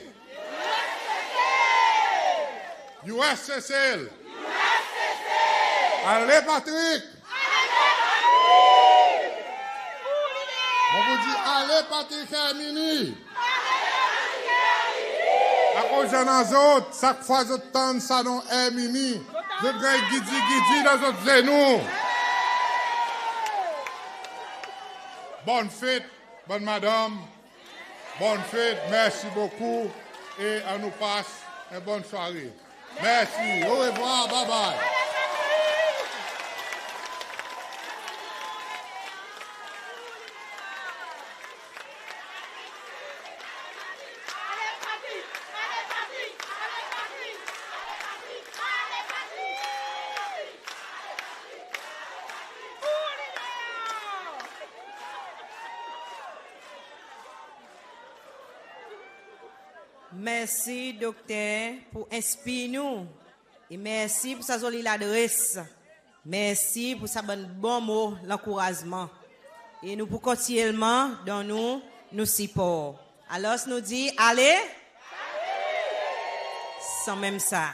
U S Sesel! Ale Patrick! Mon pou dir ale Patrick Herminie! Akoz i annan zot, sak fwa zot tann sa non Herminie, zot ganny gidi gidi dan zot zenou. Bonn fet, bann madanm. Bonn fet, mersi bokou e annou pas en bonn sware. Mersi, orevwar, babay. Mersi Dokter pour enspir nou. E mersi pour sa zoli ladres. Mersi pour sa bann bon mo lankourazman. E nou pou kontinyelman donn ou nou sipor. Alors nou dir ale sanmenm sa.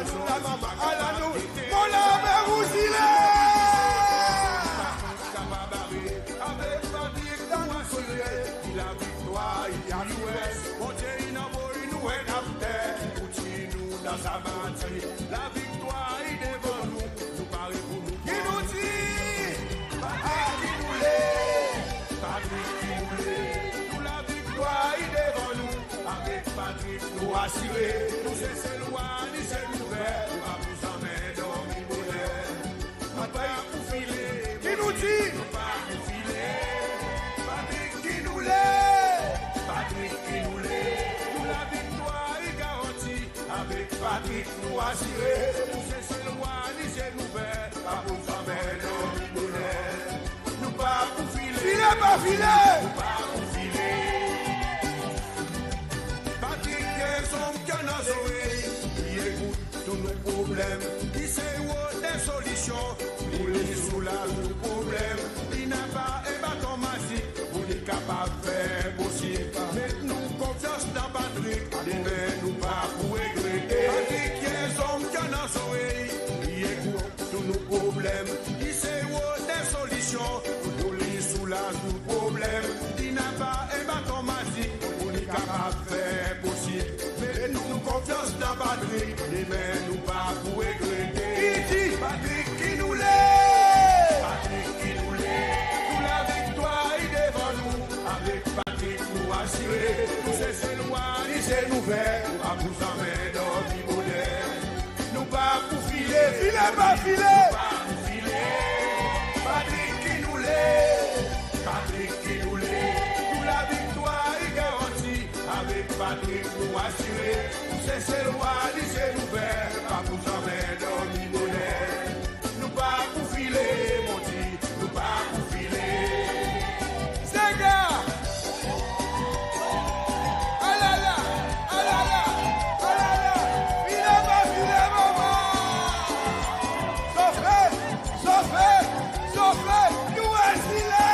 Lamanman, ala nou, mon lame ou zile! Kapab bare, avek Patrick nou asire, ki laviktwar i a nou en. Bondye in anvoy nou en lapter, pou tir nou dan sa mati. Laviktwar i devan nou, nou pare pou nou. Ki nou dir? Patrick ki nou le, Patrick ki nou le, nou laviktwar i devan nou. Avek Patrick nou asire, nou Seselwa ni zye ouver, nou pa pou zanmen dormi boner. Nou pa pou file, ki nou dir? Nou pa pou file, Patrick ki nou le, Patrick ki nou le, nou laviktwar i garanti. Avek Patrick nou asire, nou Seselwa ni zye ouver, pa pou zanmen dormi boner. Nou pa pou file. File pa file. Nou pa pou file. Patrick i en zonm ki annan zorey, i ekout tou nou problenm, i sey rod en solisyon, pou li soulaz nou problenm. Li napa en baton mazik, pou li kapab fer posib. Met nou konfyans dan Patrick, demen nou pa pou regrete. Patrick i en zonm ki annan zorey, i ekout tou nou problenm, i sey rod en solisyon, pou li soulaz nou problenm. Li napa en baton mazik, pou li kapab fer posib. Met nou konfyans dan Patrick, demen nou pa pou regrete. Ki dir? Patrick ki nou le, Patrick ki nou le, nou laviktwar i devan nou. Avek Patrick nou asire, nou Seselwa ni zye ouver, nou pa pou zanmen dormi boner. Nou pa pou file, file pa file. Nou pa pou file, Patrick ki nou le, Patrick ki nou le, nou laviktwar i garanti. Avek Patrick nou asire, nou Seselwa ni zye ouver, pa pou zanmen dormi boner. Nou pa pou file, mon dir, nou pa pou file. Sega! Alala! Alala! Alala! File pa file, manman! Sofe! Sofe! Sofe! Nou asire!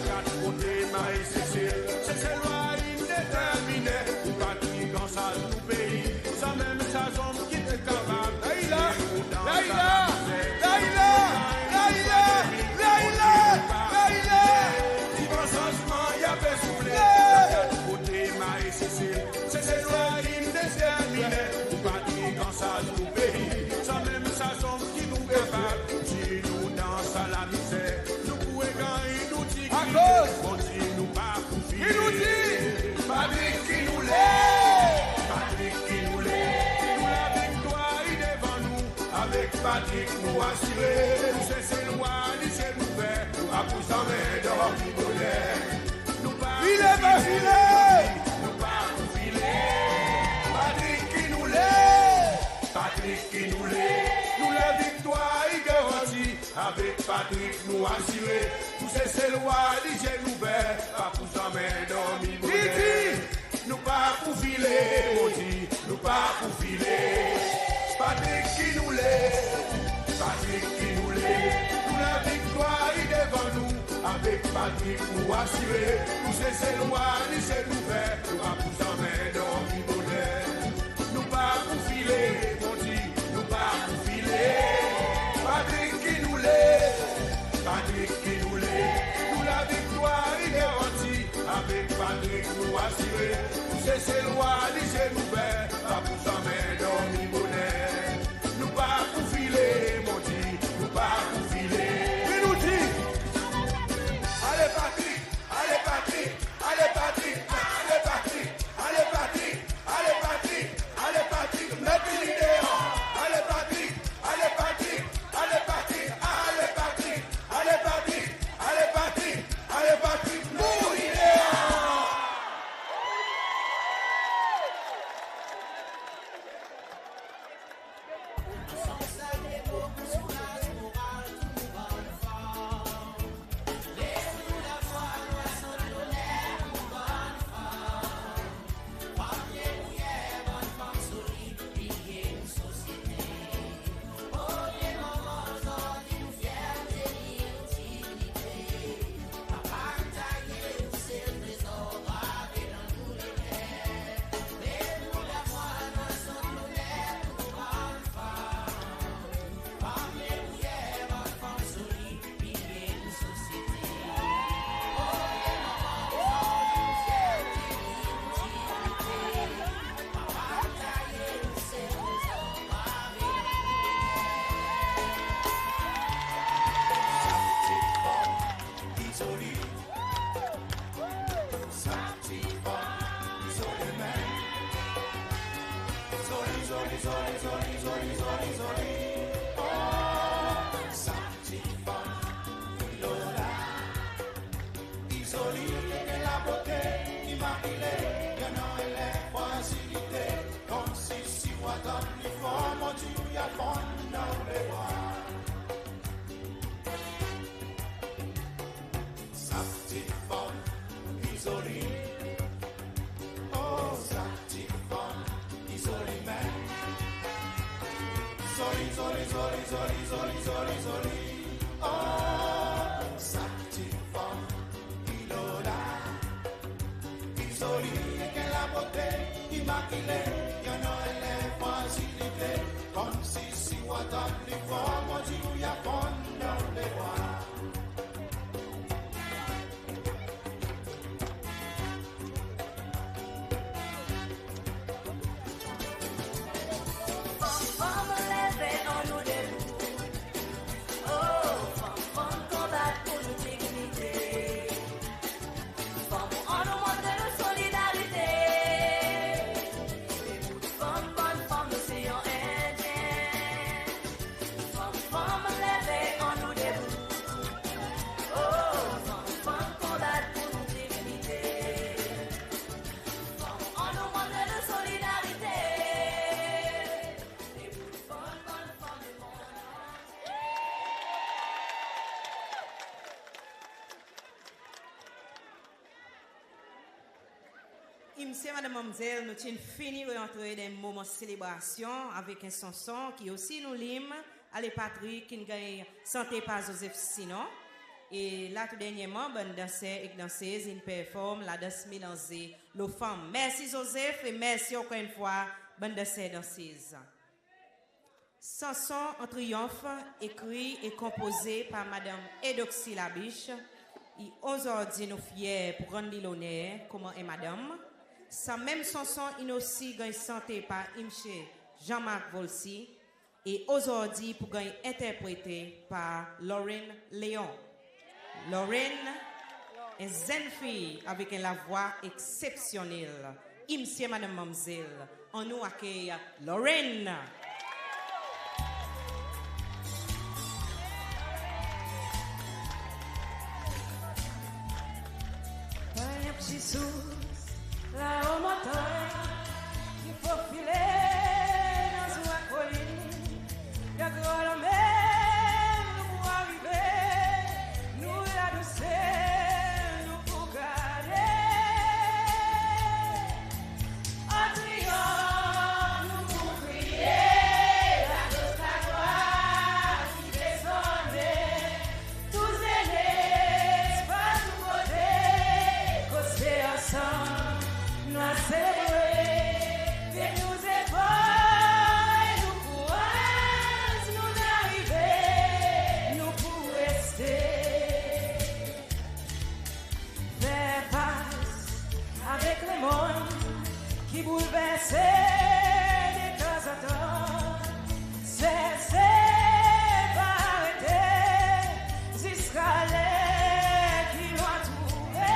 Kat kote mayi Sesel, Seselwa in determinen, pou Patrick ansarz nou pei. Sanmenm sa zonm ki ti kapab. La i la, la i la, la i la, la i la, la i la, la i la. Divan sanzman i a pe soufle. Kat kote mayi Sesel, Seselwa in determinen, pou Patrick ansarz nou pei. Sanmenm sa zonm ki nou kapab, si nou dan sa lamizer, nou pou ganny nou dignite. Akoz? Mon dir nou pa pou file. Ki nou dir? Patrick ki nou le, Patrick ki nou le, nou laviktwar i devan nou. Avek Patrick nou asire, nou Seselwa ni zye ouver, nou pa pou zanmen dormi boner. Nou pa pou file, pa file, nou pa pou file. Patrick ki nou le, Patrick ki nou le, nou laviktwar i garanti. Avek Patrick nou asire, nou Seselwa ni zye ouver, pa pou zanmen dormi boner. Ki dir? Nou pa pou file, mon dir, nou pa pou file. Patrick ki nou le, Patrick ki nou le, nou laviktwar i devan nou. Avek Patrick nou asire, nou Seselwa ni zye ouver, nou pa pou zanmen dormi boner. Nou pa pou file, mon dir, nou pa pou file. Patrick ki nou le, Patrick ki nou le, nou laviktwar i garanti. Avek Patrick nou asire, nou Seselwa ni zye ouver, pa pou zanmen dormi boner. Nou pa pou file, mon dir, nou pa pou file. Ki nou dir? Ale Patrick, ale Patrick, ale Patrick, ale Patrick, ale Patrick, ale Patrick, ale Patrick, met li deor. Ale Patrick, ale Patrick, ale Patrick, ale Patrick, ale Patrick, ale Patrick, met li deor. Zoli, zoli, zoli, zoli, zoli, zoli. Oh, sa pti fanm Ilola. I zoli, i annan labote, i makile, i annan en ler frazilite. Konmsi si ou atann li for, mon Dye, i a fonn dan ou lebra. Sa pti fanm i zoli. Oh, sa pti fanm i zoli, men zoli, zoli, zoli, zoli. Oh, sa pti fanm Ilola. I zoli, i annan labote, i makile, i annan en ler frazilite. Konmsi si ou atann li for, mon Dye, i a fonn dan ou lebra. Fanm, fanm, leve, annou debout. Oh, fanm, fanm, konbat pour nou dinyite. Fanm, annou montre nou solidarite. Debout fanm, bann fanm, nou se yon Endyen. Fanm, fanm, leve, annou debout. Oh, fanm, fanm, konbat pour nou dinyite. Fanm, annou montre nou solidarite. Debout fanm, bann fanm, nou se yon Endyen. Msye, madanm, manmzel, nou ti'n fini rantre dan moman selebrasyon avek en sanson ki osi nou lim, Ale Patri, ki'n ganny sante par Joseph Sinon. E la tou dernyerman, bann danser ek dansez in perform ladans melanze lo fanm. Mersi Joseph e mersi ankor enn fwa bann danser, dansez. Sanson an triyonf, ekri e konpoze par madanm Eudoxie Labiche, i ozordi nou fyer pour rann li loner konman en madanm. Sa menm sanson in osi ganny sante par Msye Jean-Marc Volcy e ozordi pour ganny enterprete par Lauren Leon. Lauren, en zenn fiy avek en lavwa eksepsyonnel. Msye, madanm, manmzel, annou akey Lauren. Pran en pti souf, lao montanny, ki fofile dan zwa kolin, dan gran lanmer nou pou arive, nou ladousè nou pou gade. An triyonf nou pou kriye, laglwa ki desann, tou zennes partou kote, koze ansanm nou a selebre, vin nou zefò e nou kouraz, nou'n arive, nou pou reste. Fer fas avek lemonn ki boulverse detanzantan, serse pa arete ziska ler ki nou a trouve.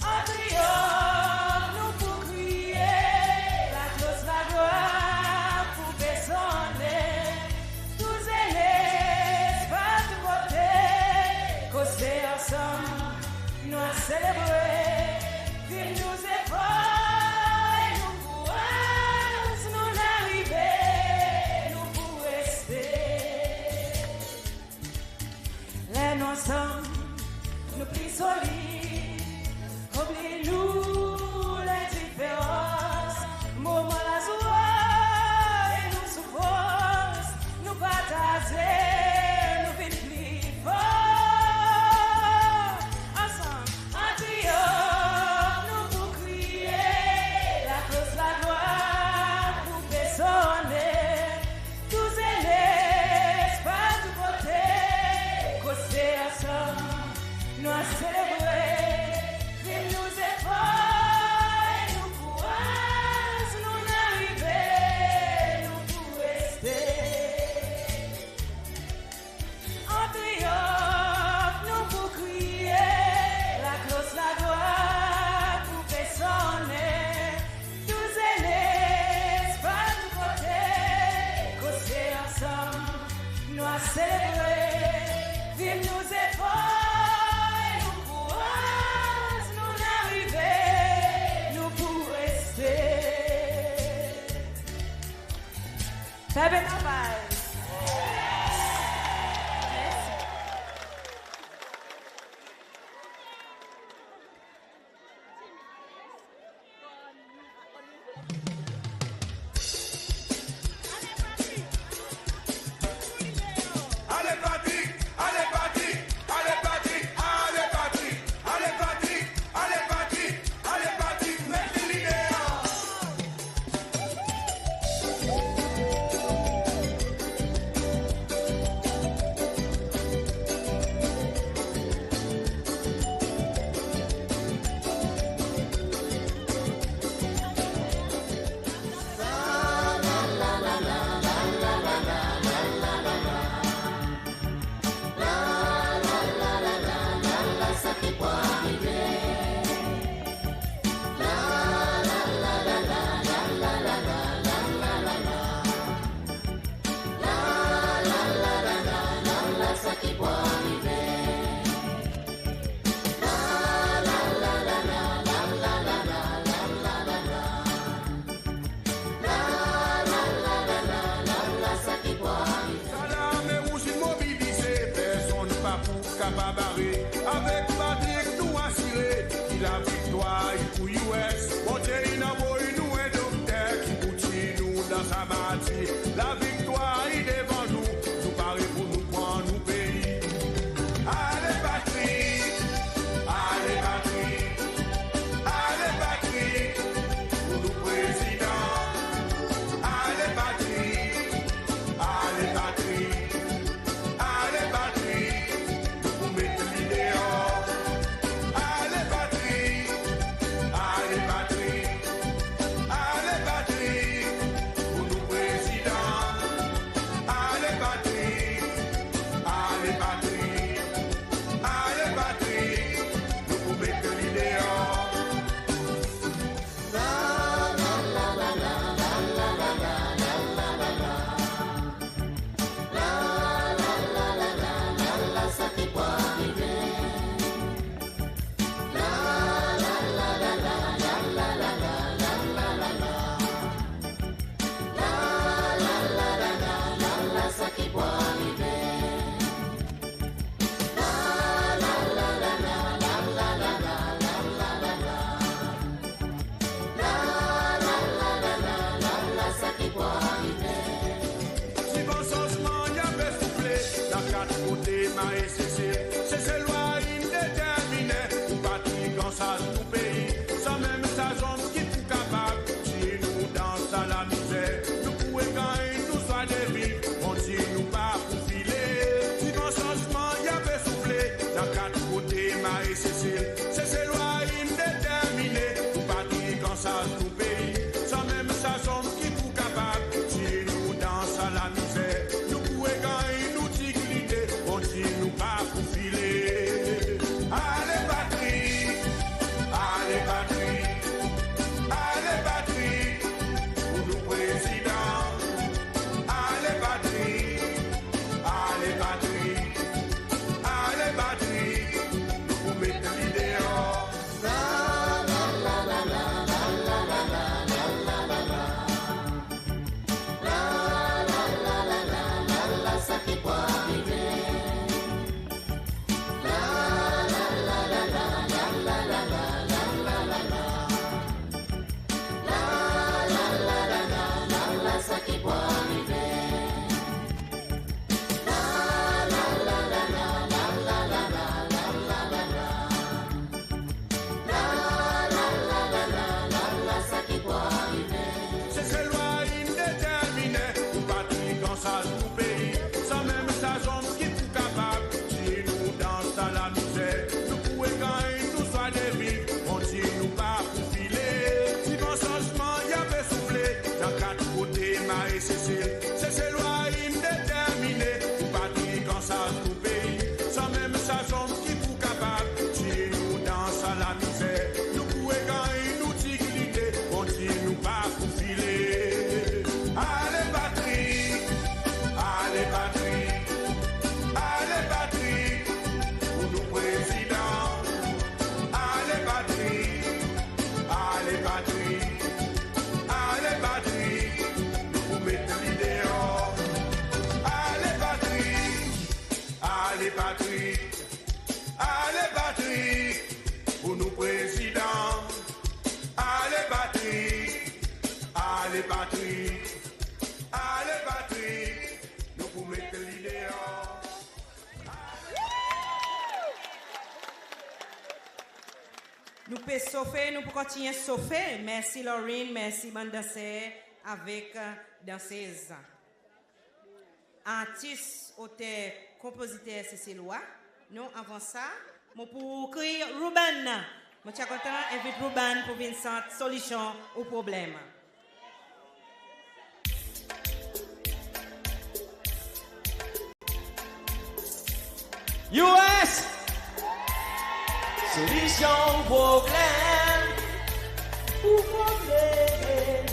An triyonf nou pou kriye, laglwa pou desann, tou zennes partou kote, koze ansanm nou a selebre, vin nou zefò e nou kouraz, nou'n arive, nou pou reste. Ler nou ansanm, nou pli solid, konbli nou lendiferans, moman lazwa e nou soufrans, nou partaze, nou vin pli for. Ansanm, an triyo, Bel travay. Mersi. Ale Patrik, ale Patrik, ale Patrik, ale Patrik, ale Patrik, ale Patrik, ale Patrik, met li deor. Sa lame wouj in mobilize, personn pa pou kapab bare. Avek Patrik nou asire ki laviktwar i pou U S. Bondye in anvoy nou en dokter ki pou tir nou dan sa martir. Laviktwar i devan nou, nou pare pou nou pran nou pei. Ale Patrik, ale Patrik, ale Patrik, pou nou prezidan. Ale Patrik, ale Patrik, ale Patrik, nou pou met li deor. Ale Patrik, ale Patrik, ale Patrik, pou nou prezidan. Ale Patrik, ale Patrik, ale Patrik, nou pou met li deor. Divan sanzman i ava soufle dan kat kote, mare Sesel. Seselwa in determinen pou Patrik an sarz nou pei. Sanmenm sa zonm ki pou kapab tir nou dan sa lamizer. Nou pou reganny nou zwa de viv, Bondye nou pa pou file. Divan sanzman i ava soufle dan kat kote, mare Sesel. Seselwa in determinen pou Patrik an sarz nou pei. Sanmenm sa zonm ki pou kapab tir nou dan sa lamizer. Nou pou reganny nou dignite, Bondye nou pa pou file. Ale Patrik, Nou pe sofe, nou pou kontinyen sofe. Mersi Lorraine, mersi bann danser avek, e, dansez. Artis, oter, konpoziter Seselwa. Non, avan sa, mon pou kriy Ruben. Mon ti a kontan envit Ruben pour vin sant Solisyon ou Problenm. U S. Solisyon ou problenm. Ou problenm.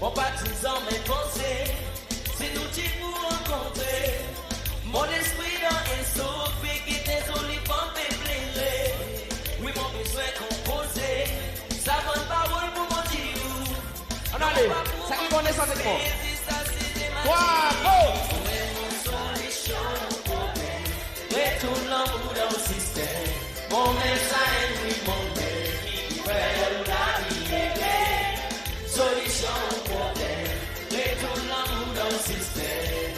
Mon pa ti zanmen panse si nou ti pou rankontre. Mon lespri dan en souf pe get en zoli fanm pe plere. Wi, mon bezwen konpoze sa bann parol pour mon dir ou. Ann ale, sa ki konnen sa se bon. Bravo! Retourn lanmour dan sistenm. Mon menm sa enn wi, mon menm ki fer ou lavi ere. Solisyon ou problenm, retourn lanmour dan sistenm.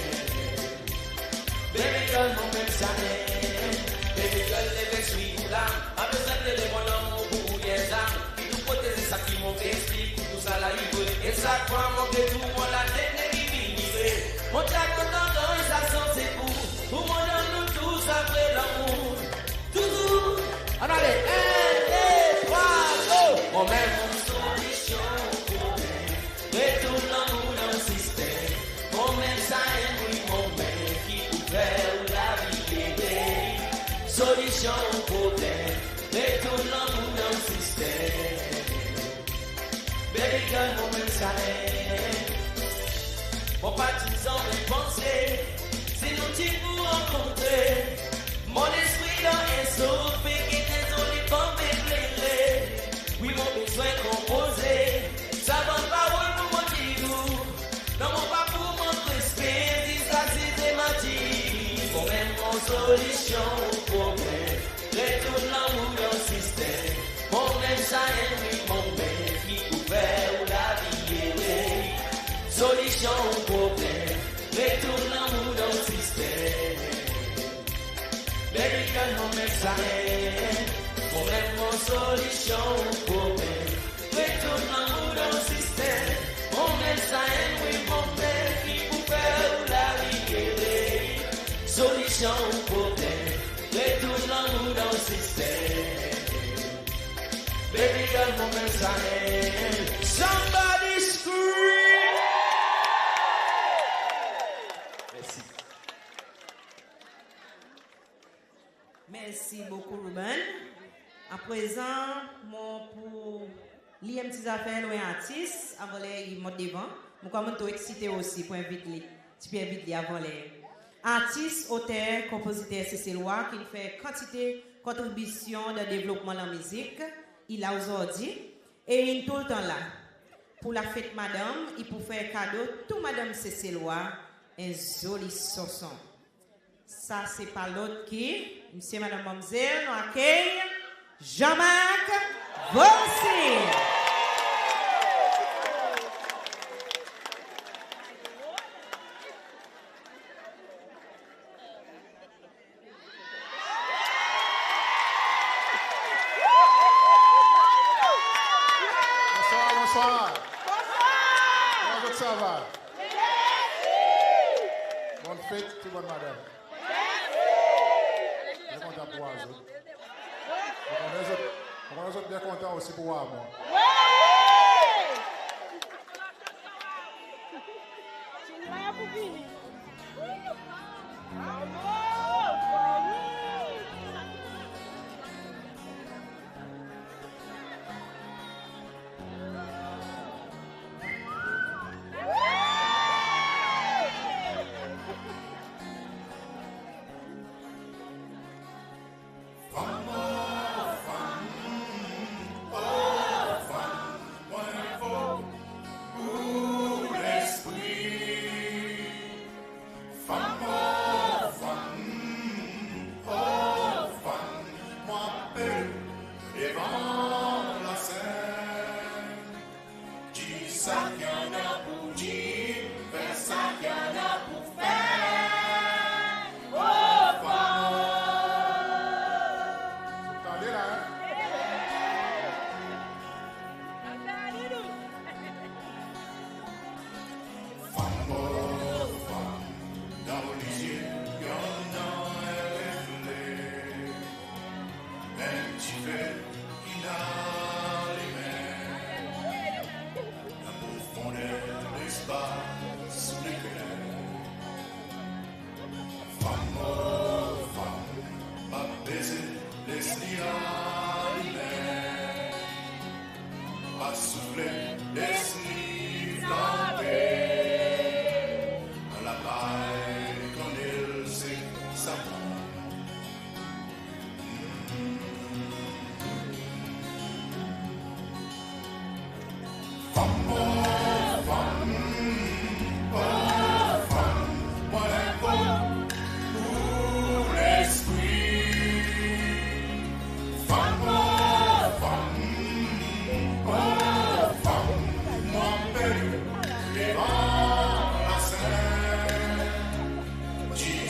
Baby girl, mon menm sa enn. Baby girl, leve swi ou la. Pa bezwen plede mon lanmour pour ou, yes, a. Ki tou kote se sa ki mon pe eksplik ou, tou sa la i vre. E sak fwa mon pe tou mon latenn e ki vini vre. Mon ti a kontan ganny sa sans se pour ou, mon donn ou tou sa vre lanmour. Touzour. Ann ale, enn, de, trwa, go! Mon menm mon solisyon ou problenm, retourn lanmour dan sistenm. Mon menm sa enn wi, mon menm ki pou fer ou lavi ere. Solisyon ou problenm, retourn lanmour dan sistenm. Baby girl, mon menm sa enn. Mon pa ti zanmen panse si nou ti pou rankontre. Mon lespri dan en souf pe get en zoli fanm pe plere. Wi, mon bezwen konpoze sa bann parol pour mon dir ou. Non, mon pa pou mank respe, ziska si se matir. Mon menm mon solisyon ou problenm, retourn lanmour dan sistenm. Mon menm sa enn wi, mon menm ki pou fer ou lavi ere. Solisyon ou problenm, retourn lanmour dan sistenm. Baby girl, mon menm sa enn. Mon menm mon solisyon ou problenm, retourn lanmour dan sistenm. Mon menm sa enn wi, mon menm ki pou fer ou lavi ere. Solisyon ou problenm, retourn lanmour dan sistenm. Baby girl, mon menm sa enn. Somebody scream! Mersi. Mersi bokou, Ruben. Aprezan, mon pou lir en pti zafer lo en artis, avan ler i mont devan. Mon krwar mon'n tro eksite osi pour envit li. Ti pe envit li avan ler. Artis, oter, konpoziter Seselwa ki'n fer kantite kontribisyon dan devlopman lanmizik, i la ozordi, e in toultan la. Pour lafet madanm, i pou fer kado tou madanm Seselwa en zoli sanson. Sa se pa lot ki, msye, madanm, manmzel, nou akey Jean-Marc Vossy. Bonswar, bonswar. Bonswar. Koman zot sava? Mersi. Bonn fet tou bann madanm. Mersi. Byen kontan pour war zot. Mon konnen zot, mon konnen zot byen kontan osi pour war mwan. Wi! Ti la pour vini.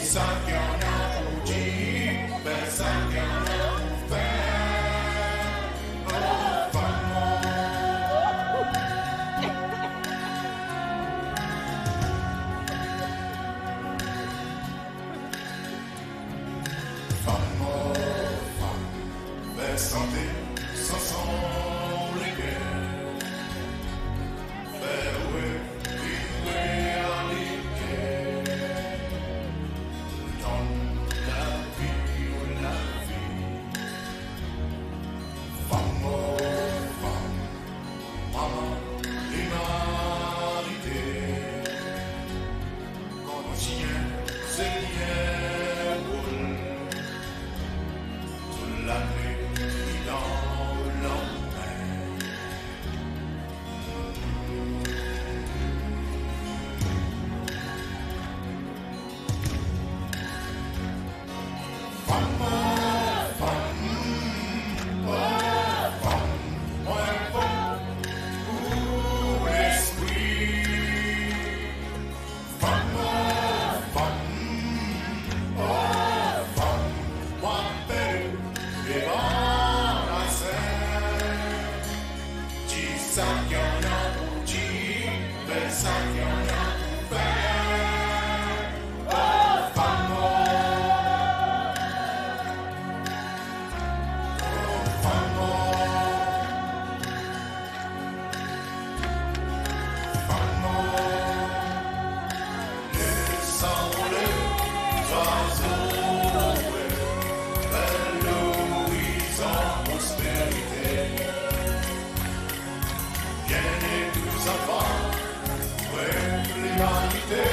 Sa ki annan pour dir, fer sa ki annan pour fer. O fanm, fanm, o fanm, fer sante sanson leker. Fer ou vin realite. Donn lavi ou lavi. Fanm, o fanm, manman limanite. Kontinyen zwe byen ou rol. Tou lame ki dan ou lanmen. Fanm, o fanm, o fanm, mon envok ou lespri. Fanm, o fanm, o fanm, mon apel devan lasenn. Dir sa ki annan pour dir, fer sa ki annan pour fer. O fanm, o fanm, o fanm, o fanm, les anrole, zwazo, ver lorizon prosperite. Byennet ou zanfan, fer limanite,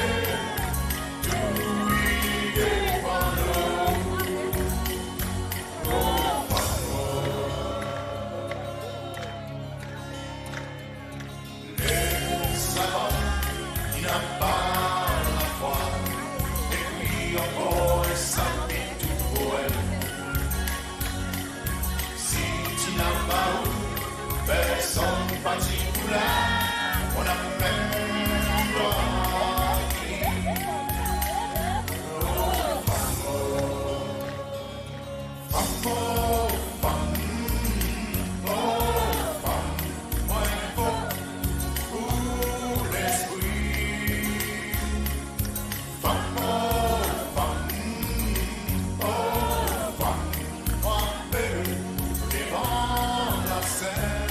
tou i depan nou. O fanm, o fanm. Les zavan ki napa lafwa, ekrir ankor en sapit tou pour zot. Si ti napa ou, personn pa ti pou la, mon a menm drwa. O fanm, o fanm, o fanm, o fanm, mon envok ou lespri. Fanm, o fanm, o fanm, mon apel devan lasenn.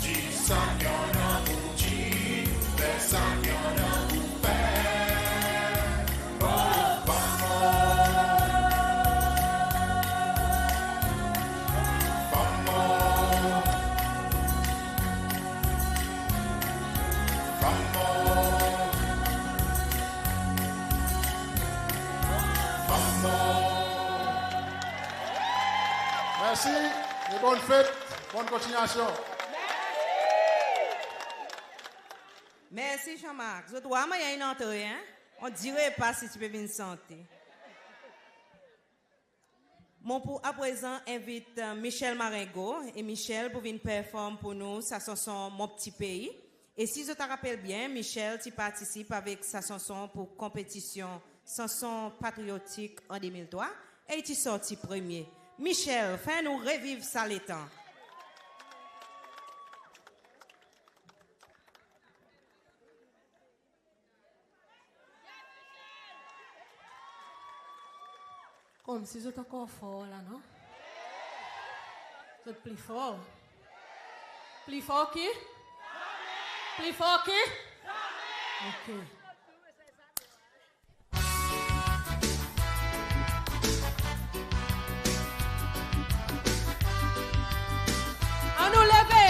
Dir sa ki annan pour dir, fer sa ki annan pour fer. O fanm, o fanm, o fanm, o fanm, o fanm. Mersi e bonn fet, bonn kontinyasyon. Mersi Jean-Marc. Zot war mannyer in antre, en? On dire pa si ti pe vin sante. Mon pou aprezan envit, e, Michel Marengo, e Michel pou vin perform pour nou sa sanson Mon Pti Pei. E si zot a rapel byen, Michel ti partisip avek sa sanson pour konpetisyon sanson patriyotik an de mil trwa, e i ti sorti premye. Michel, fer nou reviv sa letan. Konmsi zot ankor for la, non? Zot pli for? Pli for ki? Pli for ki? Ok. Annou leve!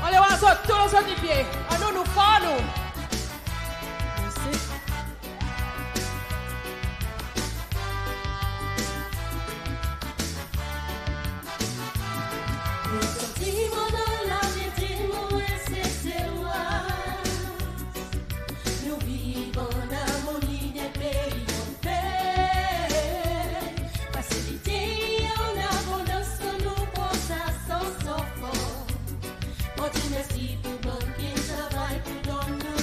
Annou leve zot tou, zot lipye. Annou, nou for nou. Mersi. Mon santi mon dan lameti, mon Seselwa. Nou viv an armoni, de pei an pe. Fasilite an abondans kan nou pran sa sanson for. Mon dir mersi pour bann ki travay pour donn nou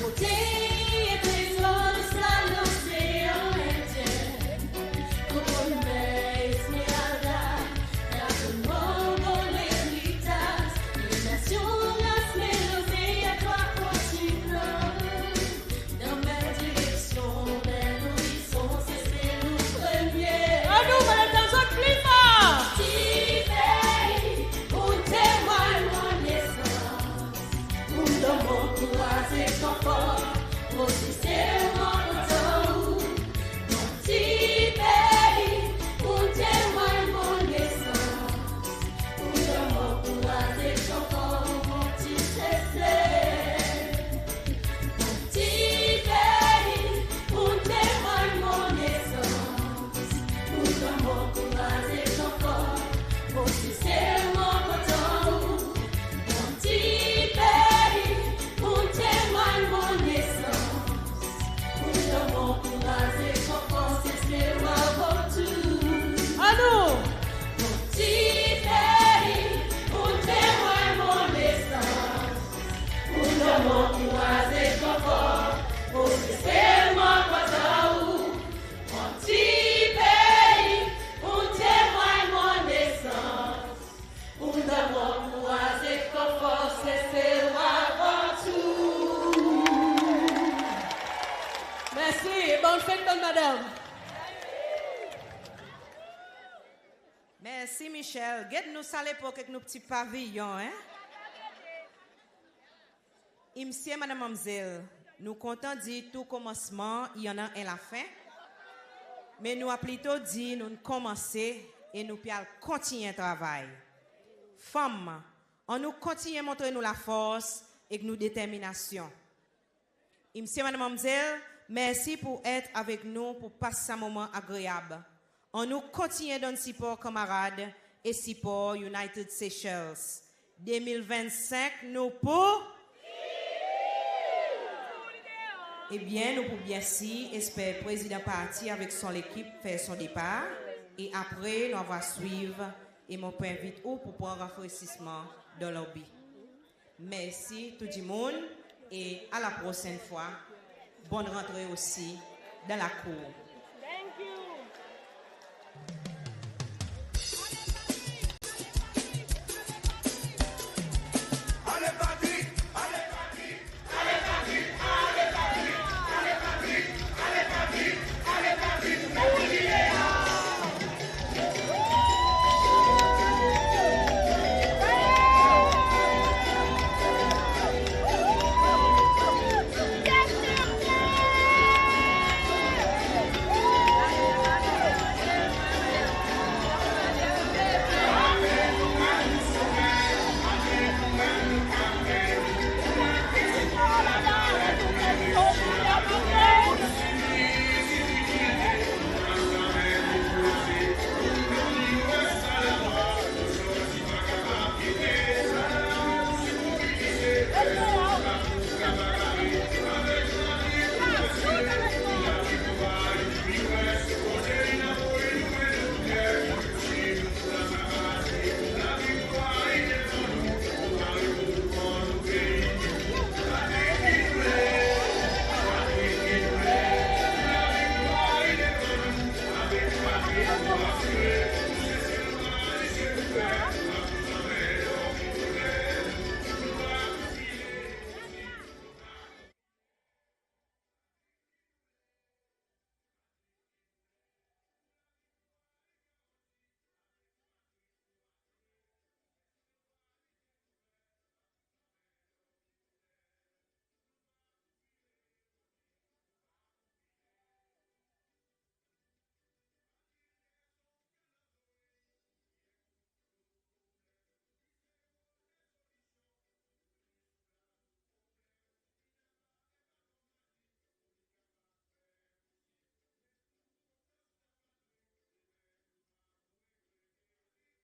Kote trezor sa losean Endyen, kote mer Esmeralda, la Bonbon, Veritas, les nations, las melodies a trwa kontinan. Dan menm direksyon, dan lorizon, se, se nou premye. Anou, madanm, zot pli for. Ti pei, ou temwanny mon nesans. Ou donn mwan kouraz e konfor, mon ti selman kontan ou. Mon ti pei, ou temwanny mon nesans. Ou donn mwan kouraz e konfor, mon ti Sesel. Mon ti pei, ou temwanny mon nesans. Ou donn mwan kouraz e konfor, mon ti selman kontan ou. Mon ti pei, ou temwanny mon nesans. Ou donn mwan kouraz e konfor, Seselwa avan tou. Anou! Mon ti pei, ou temwanny mon nesans. Ou donn mwan kouraz e konfor, mon ti selman kontan ou. Mon ti pei, ou temwanny mon nesans. Ou donn mwan kouraz e konfor, Seselwa avan tou. Mersi, e bonn fet, bann madanm. Mersi, Michel. Get nou sa lepok ek nou pti paviyon, en? Msye, madanm, manmzel, nou kontan dir tou komansman i annan en lafen, me nou a plito dir nou'n konmanse e nou pe al kontinyen travay. Fanm, annou kontinyen montre nou lafors ek nou determinasyon. Msye, madanm, manmzel, mersi pour et avek nou pour pas sa moman agreab. Annou kontinyen donn sipor kanmarad e sipor United Seychelles. De mil vennsenk, nou pou? Ebyen, nou pou byensir esper Prezidan Parti avek son lekip fer son depar, e apre nou ava swiv, e mon pou envit ou pour pran rafresisman dan lobi. Mersi tou dimoun, e a la prosenn fwa. Bonn rantre osi dan lakour.